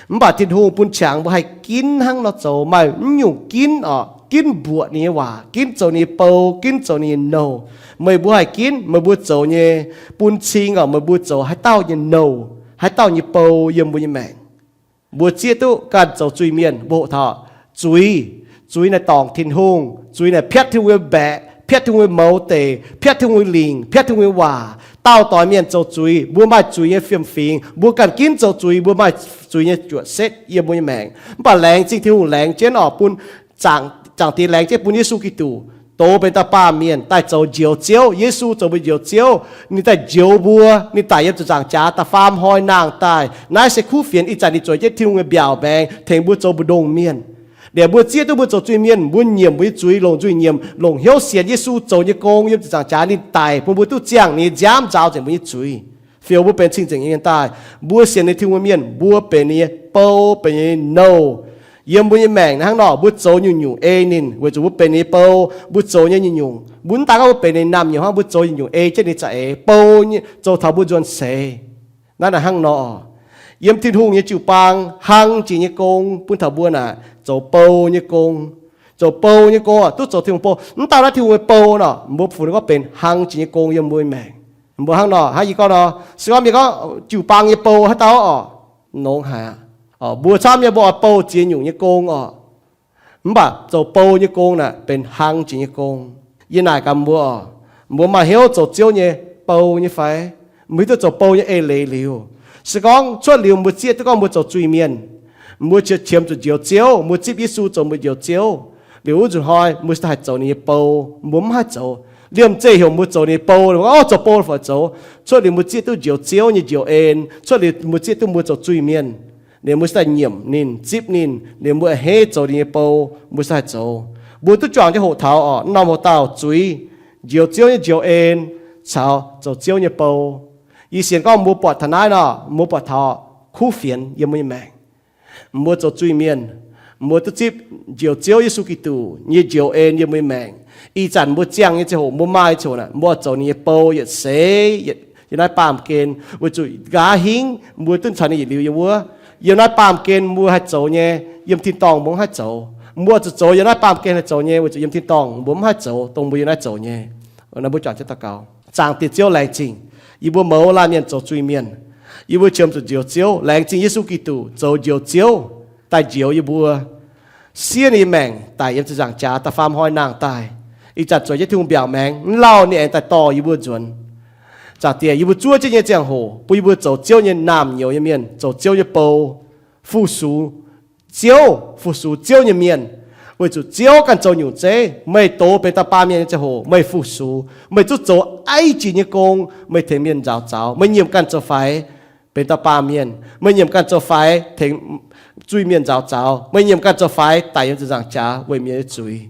Mv baac Tin-Hungh bun qangx mbuo haih ginv hnangv nor zoux, maaih mv nyungc ginv orqc, ginv mbuoqc ninh nyei waac, ginv zoux ninh nyei bou, ginv zoux ninh nyei nouh. Meih mbuo haih ginv, meih mbuo zoux nyei bun cing orqc, meih mbuo zoux haaix dauh nyei nouh, haaix dauh nyei bou yiem mbuo nyei maengc. Mbuo zieqv duqv ganh zoux zuiz-mienh, mbuo hoqc taux zuiz. Zuiz naaic dorngc Tin-Hungh. Zuiz naaic piatv Tin-Hungh nyei mbaeqc, piatv Tin-Hungh nyei mouz deic, piatv Tin-Hungh nyei lingc, piatv Tin-Hungh nyei waac. Dauh doix mienh zoux zuiz, mbuo maaih zuiz nyei fiem-fingx. Mbuo ganh ginv zoux zuiz, mbuo maaih zuiz nyei juoqc setv yiem mbuo nyei maengc. Mv baac laengz zingh Tin-Hungh laengz jienv orqc, bun Zaangc Diex laengz jienv bun Yesu Giduc dox benx dauh baamh mienh daaih zoux Njoux Ziouv. Yesu zoux mbuo Njoux Ziouv. Ninh daaih njoux mbuo. Ninh daic yiem ziepc nzaangc jaax da'faam hnoi nangh daaih. Naaiv se kuv fienx. Ih zanc ninh zueiz jienv Tin-Hungh nyei mbiaauc maengx tengx mbuo zoux mbu'ndongx mienh. Liemh mbuo zieqv duqv mbuo zoux zuiz-mienh, mbuo nyiemc mbuo nyei zuiz, longc nzuih nyiemc, longc hnyouv sienx Yesu zoux nyei gong yiem ziepc nzaangc jaax. Ninh daic bun mbuo duqv ziangh ninh nyei nziaamv nzaaux nzengc mbuo nyei zuiz, fioux mbuo benx cing-nzengc nyei mienh daaih. Mbuo sienx ninh Tin-Hungh mienh, mbuo benx ninh nyei bou, benx ninh nyei nouh. Yiem mbuo nyei maengc hnangv nor, mbuo zoux nyungc-nyungc ei ninh weic zuqc mbuo benx ninh nyei bou. Mbuo zoux nyei nyungc-nyungc, mbuo mv daan gorngv mbuo benx ninh naamh nyouz hnangv, mbuo zoux nyungc-nyungc ei jienv ninh za'eix, bou nyei zoux taux mbuo nzuonx seix. Naaiv naaic hnangv nor, yiem Tin-Hungh nyei jiu-baang hlang jiex nyei gong bun taux mbuo naaic zoux bou nyei gong. Zoux bou nyei gong orqc, duqv zoux Tin-Hungh bou. Mv dauh naaiv Tin-Hungh nyei bou nor, mbuo funx gorngv benx hlang jiex nyei gong yiem mbuo nyei maengc. Mbuo hnangv nor, hnangv yie gorngv nor, se gorngv mienh gorngv jiu-baang nyei bou haaix dauh orqc, nongx haic aqv. Mbuo camv nyei mbuo oix bou ziex nyungc nyei gong orqc. Mv baac zoux bou nyei gong naaic benx hlang jiex nyei gong. Yie naaic gaax mbuo orqc, mbuo maaih hnyouv zoux Ziouv nyei bou nyei fai? Mbuo hiuv duqv zoux bou nyei eix leiz liuz, se gorngv cuotv liuz mbuo zieqv duqv gorngv mbuo zoux zuiz-mienh, mbuo qiemx zuqc Njoux Ziouv, mbuo zipv Yesu zoux mbuo Njoux Ziouv, liuz wuov nzunc hnoi mbuo se haih zoux ninh nyei bou, mbuo mv haih zoux liemh zeih heuc mbuo zoux ninh nyei bou, mbuo gorngv, Orv, zoux bou fai zoux. Cuotv liuz mbuo zieqv duqv Njoux Ziouv nyei njoux en, cuotv liuz mbuo zieqv duqv mbuo zoux zuiz-mienh, liuz mbuo se daaih nyiemc ninh, zipv ninh, liuz mbuo a'hneiv zoux ninh nyei bou, mbuo se haih zoux. Mbuo duqv juangc jienv hoqc taux orqc, norm hoc dauh zuiz, Njoux Ziouv nyei njoux en caux zoux Ziouv nyei bou. Yie sienx gorngv mbuo buatc taux naaiv nor, mbuo buatc taux kuv fienx yiem mbuo nyei maengc. Mbuo zoux zuiz-mienh, mbuo duqv zipv njoux Ziouv Yesu Giduc nyei njoux en yiem mbuo nyei maengc. Ih zanc mbuo ziangh nyei ziangh hoc, mbuo maaih ziangh hoc naaic, mbuo oix zoux ninh nyei bou yietc seix, yiem naaiv baamh gen, weic zuqc nqa'haav hingv mbuo duqv caux ninh yietc liuz yiem wuov. Yiem naaiv baamh gen mbuo haih zoux nyei, yiem tin-dorngh mbuo mv haih zoux. Mbuo zuqc zoux yiem naaiv baamh gen haih zoux nyei, weic zuqc yiem tin-dorngh mbuo mv haih zoux dongh mbuo yiem naaiv zoux nyei. Naaiv mbuo juangc jienv daux gaux. Zaangc Diex Ziouv, laengz zingh yie mbuo mouz laanh mienh zoux zuiz-mienh. Yie mbuo qiemx zuqc njoux Ziouv. Laengz zingh Yesu Giduc zoux njoux Ziouv daaih njoux yie mbuo, siev ninh nyei maengc daic yiem ziepc nzaangc jaax da'faam hnoi nangh daaih. Ih zanc zueiz jienv Tin-Hungh mbiaauc maengx, mv lauh ninh aengx daaih dorh yie mbuo nzuonx. Zaangc Diex, yie mbuo zuov jienv nyei ziangh hoc bun yie mbuo zoux Ziouv nyei naamh nyouz nyei mienh, zoux Ziouv nyei bou, fu-sux Ziouv, fu-sux Ziouv nyei mienh. Weic zuqc Ziouv ganh zoux nyungc zeiv. Meih doz benx dauh baamh mienh nyei ziangh hoc meih fu-sux, meih zungv zoux aiv jiex nyei gong. Meih tengx mienh nzaaux zaux. Meih nyiemc ganh zoux faix benx dauh baamh mienh. Meih nyiemc ganh zoux faix tengx zuiz-mienh nzaaux zaux. Meih nyiemc ganh zoux faix daic yiem ziepc nzaangc jaax weic mienh nyei zuiz.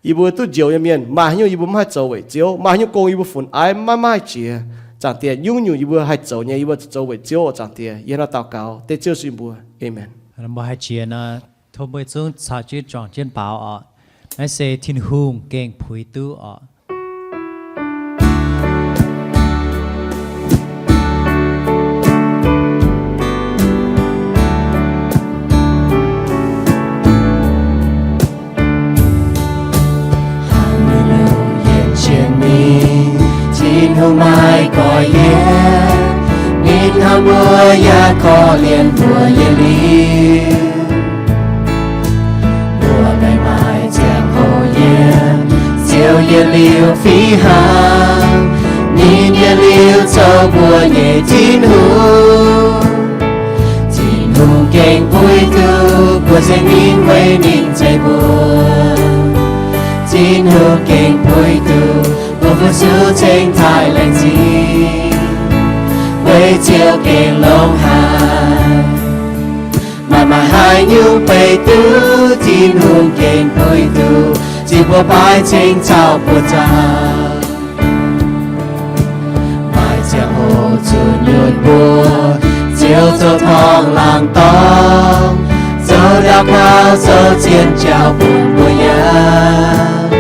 Yie mbuo duqv njoux nyei mienh, maaih haaix nyungc yie mbuo mv haih zoux weic Ziouv? Maaih haaix nyungc gong yie mbuo funx aiv maiv maaih jiex? Zaangc Diex, nyungc-nyungc yie mbuo haih zoux nyei, yie mbuo zoux weic Ziouv oc. Zaangc Diex, yie hnangv naaiv daux gaux dengv Ziouv sin mbuo. Aamen. Mbuo haih jiex nor, tov mbuo zungv caux jienv juangc jienv baaux oc. Naaiv se Tin-Hungh gengh puix duqv oc. Hnangv naaiv nor yiem jienv mingh, Tin-Hungh maiv goiv yiem, ninh hnamv mbuo yaac korv-lienh mbuo yietc liuz. Mbuo maiv maaih ziangh hoc yiem Ziouv yietc liuz fih hnangv, ninh yietc liuz zoux mbuo nyei Tin-Hungh. Tin-Hungh gengh puix duqv mbuo ceng ninh weic ninh zeiv mbuo. Tin-Hungh gengh puix duqv mbuo fu-sux ceng taaih laengz zingh, weic Ziouv gengh longx haic. Maaih maaih haaix nyungc beih duqv Tin-Hungh gengh puix duqv, zinh mbuo baaix ceng caux buoz-zaangc. Maaih ziangh hoc zuqc nyunc mbuo, Ziouv zoux torngv laangz dorngx, zoux ndaauv kaux, zoux zien jauv bun mbuo yaac.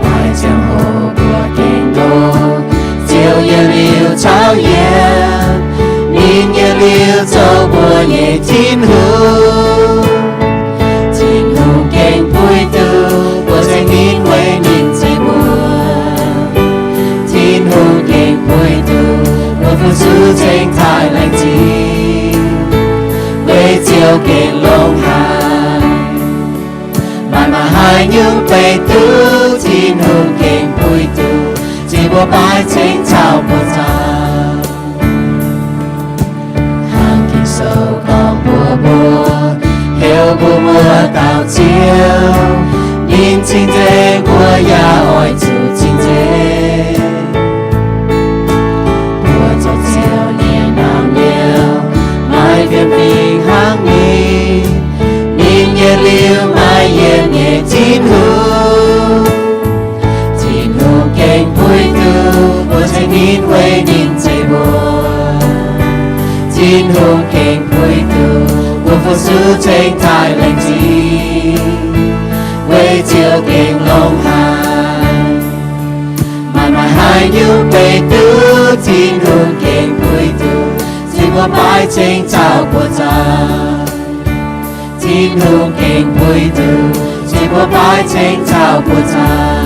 Maaih ziangh hoc mbuo gengh longx, Ziouv yietc liuz caux yiem, ninh yietc liuz zoux mbuo nyei Tin-Hungh. Tin-Hungh gengh puix duqv mbuo ceng ninh weic ninh zeiv mbuo. Tin-Hungh gengh puix duqv mbuo fu-sux ceng taaih laengz zingh, weic Ziouv gengh longx haic. Maaih maaih haaix nyungc beih duqv Tin-Hungh gengh puix duqv, zinh mbuo baaix ceng caux buoz-zaangc. Hnangv Ging-Sou gorngv mbuox mbuo, heuc mbuo muoz dauh Ziouv, ninh cing-nzengc mbuo yaac oix zuqc cing-nzengc. Mbuo zoux Ziouv nyei naamh nyouz, maiv fiem fingx hnangv ninh. Ninh yietc liuz maaih yietc nyei Tin-Hungh. Tin-Hungh gengh puix duqv mbuo ceng ninh weic ninh zeiv mbuo. Tin-Hungh gengh puix duqv mbuo fu-sux ceng taaih laengz zingh, weic Ziouv gengh longx haic. Maaih maaih haaix nyungc beih duqv Tin-Hungh gengh puix duqv, zinh mbuo baaix ceng caux buoz-zaangc. Tin-Hungh gengh puix duqv, zinh mbuo baaix ceng caux buoz-zaangc.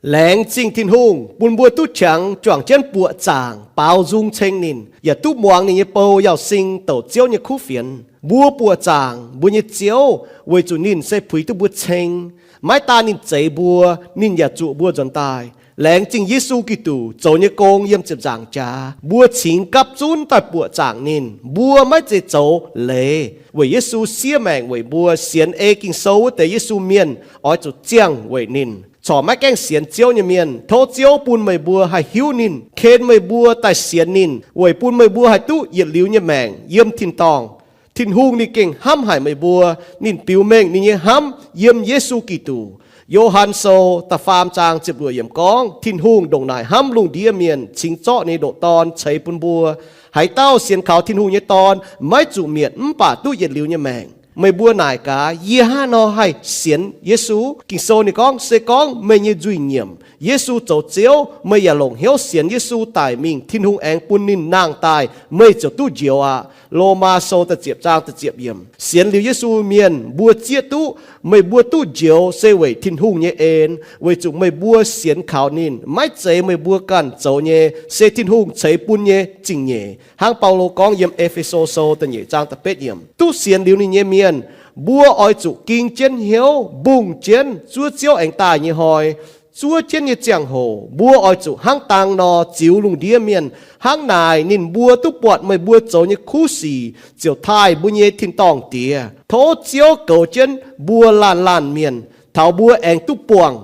Laengz zingh Tin-Hungh bun mbuo duqv qangx juangc jienv buoqc zaangc baaux nzung ceng ninh, yaac duqv muangx ninh nyei bou Yauh Sing douc Ziouv nyei kuv fienx. Mbuo buoqc zaangc mbuo nyei Ziouv weic zuqc ninh se puix duqv mbuo ceng. Maiv daan ninh zeix mbuo, ninh yaac zuqc mbuo nzuonx daaih. Laengz zingh Yesu Giduc zoux nyei gong yiem ziepc nzaangc jaax, mbuo cingx gapv zunv daaih buoqc zaangc ninh. Mbuo maiv zeiz zoux leiz, weic Yesu siev maengc weic mbuo. Sienx ei Ging-Sou wuov deix Yesu mienh oix zuqc ziangh weic ninh. Corc maiv gaengh sienx Ziouv nyei mienh, tov Ziouv bun meih mbuo haih hiuv ninh, ken meih mbuo daaih sienx ninh, weic bun meih mbuo haih duqv yietc liuz nyei maengc yiem tin-dorngh. Tin-Hungh ninh gengh hnamv haic meih mbuo. Ninh biux mengh ninh nyei hnamv yiem Yesu Giduc. Yo^han Sou da'faam zaang ziepc luoqc yiemc gorngv, Tin-Hungh ndongc naaic hnamv lungh ndiev mienh, cingx zorqv ninh nyei ndoqc Dorn ceix bun mbuo. Haaix dauh sienx kaux Tin-Hungh nyei Dorn maiv zuqc mietc mv baac duqv yietc liuz nyei maengc. Meih mbuo naaic gaax, yie hnangv haaix nor haih sienx Yesu? Ging-Sou ninh gorngv, se gorngv meih nyei nzuih nyiemc, Yesu zoux Ziouv, meih yaac longc hnyouv sienx Yesu daic mingh, Tin-Hungh aengx bun ninh nangh daaih, meih ziouc duqv njoux aqv. Lomaa Sou da'ziepc zaang da'ziepc yiemc. Sienx liuz Yesu mienh mbuo zieqv duqv meih mbuo duqv njoux se weic Tin-Hungh nyei en, weic zuqc meih mbuo sienx kaux ninh, maiv zeiz meih mbuo ganh zoux nyei, se Tin-Hungh ceix bun nyei zingh nyeic. Hnangv Baulo gorngv yiem E^fe^so Sou da'nyeic zaang da'betv yiemc. Duqv sienx liuz ninh nyei mienh, mbuo oix zuqc ging jienv hnyouv, mbungh jienv zuov Ziouv aengx daaih nyei hnoi, zuov jienv nyei ziangh hoc, mbuo oix zuqc hnangv dang nor ziux lungh ndiev mienh. Hnangv naaic ninh mbuo duqv buatc meih mbuo zoux nyei kuv sic ziouc taaih mbuo nyei tin-dorngh Diex. Tov Ziouv goux jienv mbuo laanh laanh mienh, taux mbuo aengx duqv buangh